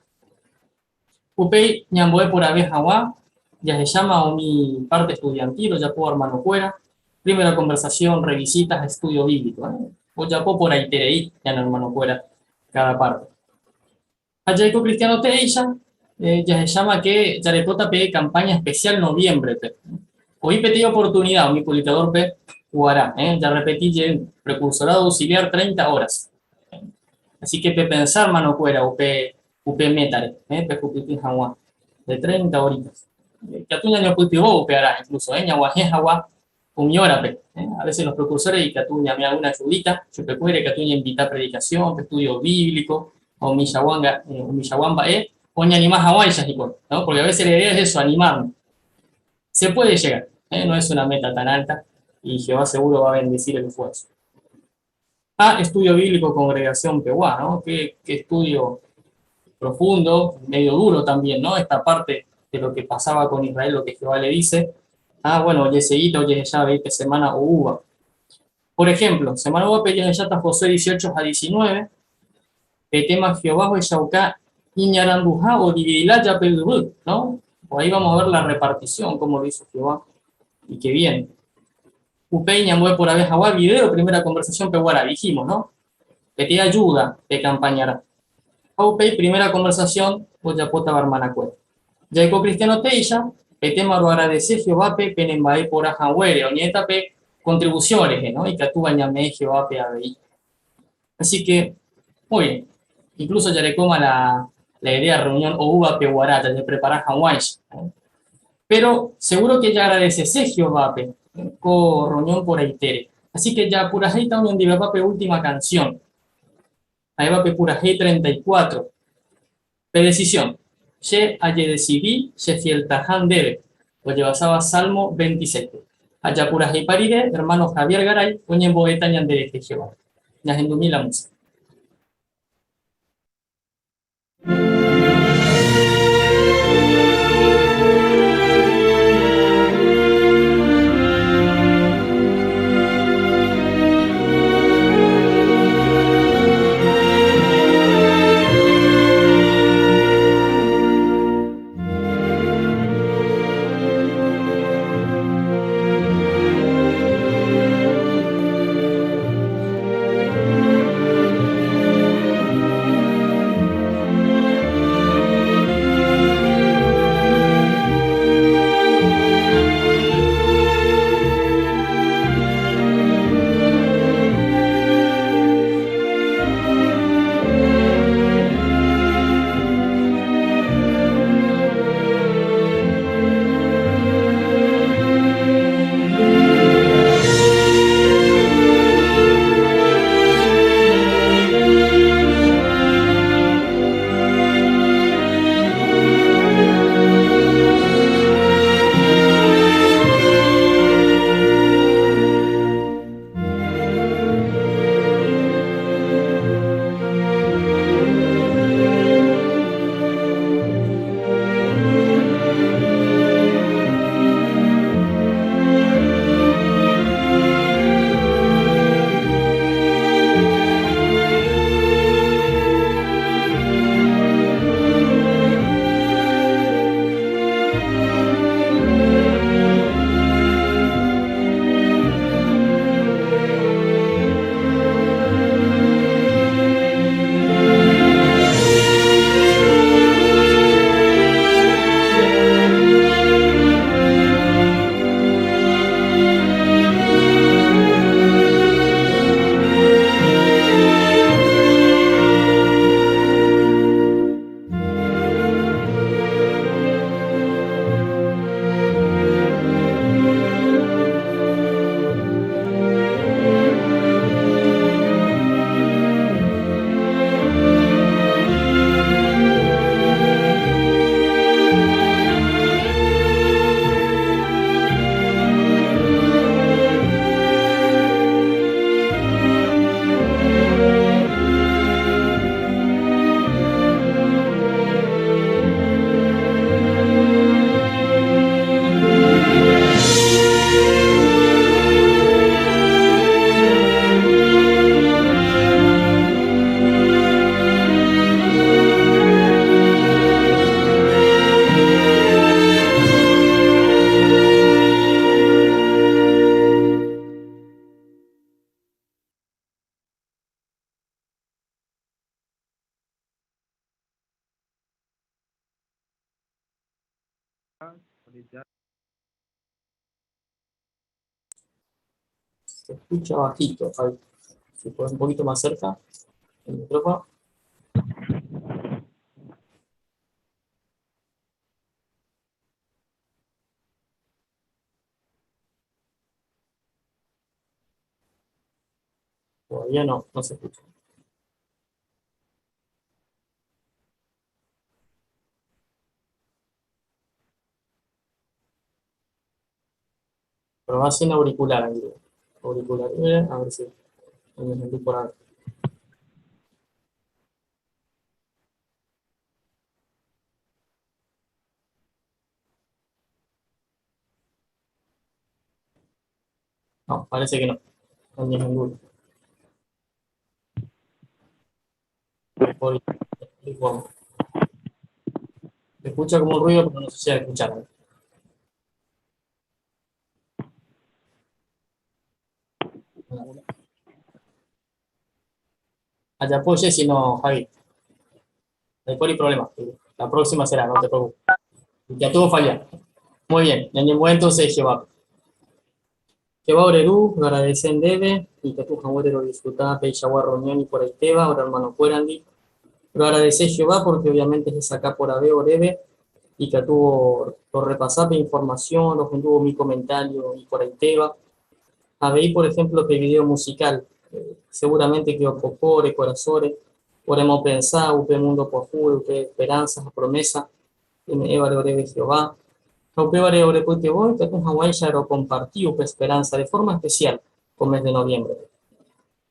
Upei, ñamboe por abeja agua, ya se llama a mi parte estudiantil, o ya puedo hermano fuera. Primera conversación, revisitas, estudio bíblico. O ya puedo por ahí, tereí, ya no hermano fuera, cada parte. Allá con Cristiano Teisha, ya se llama que Yarecota pe campaña especial noviembre. Pe. Hoy pedí oportunidad, mi publicador pe jugará, ya repetí, ya, precursorado auxiliar 30 horas. Así que pe pensar mano fuera, o pe, u pe metare, pe jupipi jaguá, de 30 horitas. Que atuña ño cultivó, u pe hará, incluso, ñaguajé jaguá, umiora pe. A veces los precursores y que atuña me alguna ayudita, yo pe cuere, que atuña invita a predicación, pe estudio bíblico, o millahuanga o millahuamba, o ñanimás jaguá, ya, ¿no? Porque a veces la idea es eso, animarnos. Se puede llegar, no es una meta tan alta, y Jehová seguro va a bendecir el esfuerzo. Ah, estudio bíblico, congregación Pehuá, ¿no? Qué estudio profundo, medio duro también, ¿no? Esta parte de lo que pasaba con Israel, lo que Jehová le dice. Ah, bueno, oye, seguita, oye, ya veinte semana o uva. Por ejemplo, semana uva, ya está Josué 18 a 19, el tema Jehová o Yaucá, Iñarandujá o Dividilá, ya Pedubú, ¿no? O ahí vamos a ver la repartición, cómo lo hizo Jehová, y qué bien. Upeña, mueve por abeja, guá, video, primera conversación, peguara, dijimos, ¿no? Que te ayuda, te campañará. Upei, primera conversación, Oyapota Barmanacue. Yaiko Cristiano Teisha, Petema lo agradece Jehová pe penembae por ajahuere, oñeta pe contribuciones, ¿no? Y catúa ñame Jehová pe abei. Así que, muy bien. Incluso ya le coma la idea de reunión o uva pe guarata, de preparar jahuaysh, ¿no? Pero seguro que ya agradece Jehová pe, co reunión por aitere. Así que ya pura heita unión de pe última canción. Ahí va pe pura hei 34. Pe decisión. She aye decidí, she fiel taján debe. O llevasaba Salmo 27. Allá pura hei parire, hermano Javier Garay, oñen boeta ñande de Jehová. Ñahendumí la música. Se escucha bajito, Javi. Si puedes un poquito más cerca el micrófono. Todavía no, no se escucha. Pero va sin auricular, amigo. Auricular. A ver si me sentí por ahí. No, parece que no. No Se escucha como un ruido, pero no se llega a escuchar. Allá apoye, si no, Javi. No hay problema. La próxima será, no te preocupes. Ya tuvo falla. Muy bien. En el momento entonces, Jehová. Jehová Orerú, lo agradecen debe, y que tu lo disfruta, Peixagua reunión y por el Teba, ahora hermano Cuerandi. Lo agradece Jehová porque obviamente es acá por Abe Orebe, y que tuvo lo repasape información, lo tuvo mi comentario y por el Teba. Aveí, por ejemplo, que video musical, seguramente que opopore, corazore, oremos pensar, upe mundo por upe esperanza, promesa, en Eva Orebe Jehová. Upe ore voy, que con Hawaii ya lo compartí, upe esperanza de forma especial con mes de noviembre.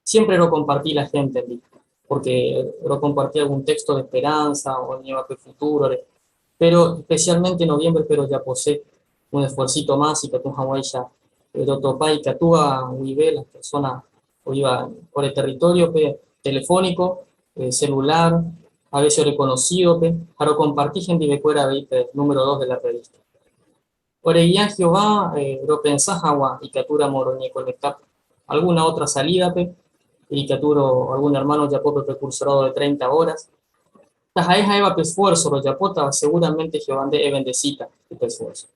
Siempre lo compartí la gente, porque lo compartí algún texto de esperanza o nieva que futuro, pero especialmente en noviembre, pero ya posee un esfuercito más y que con Hawaii ya lo topa y catúa uibe las personas o iba por el territorio pe, telefónico, celular, a veces reconocido, pe, para compartir gente de fuera de número 2 de la revista. Oreguía Jehová, lo pensás agua y catura moroñe conectar alguna otra salida, pe, y caturo algún hermano ya poco precursorado de 30 horas. Tajaeja eva pe esfuerzo, lo yapota, seguramente Jehová de bendecita tu esfuerzo.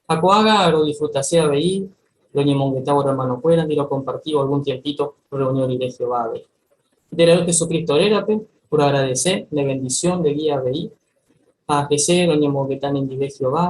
Acoaga lo disfrutase a veí, lo ñemonguetaba hermano fuera, y lo compartí algún tiempito, reunión y de Jehová veí. De la Jesucristo era, pe, por agradecer la bendición de guía veí, a que se lo ñemonguetan en de Jehová,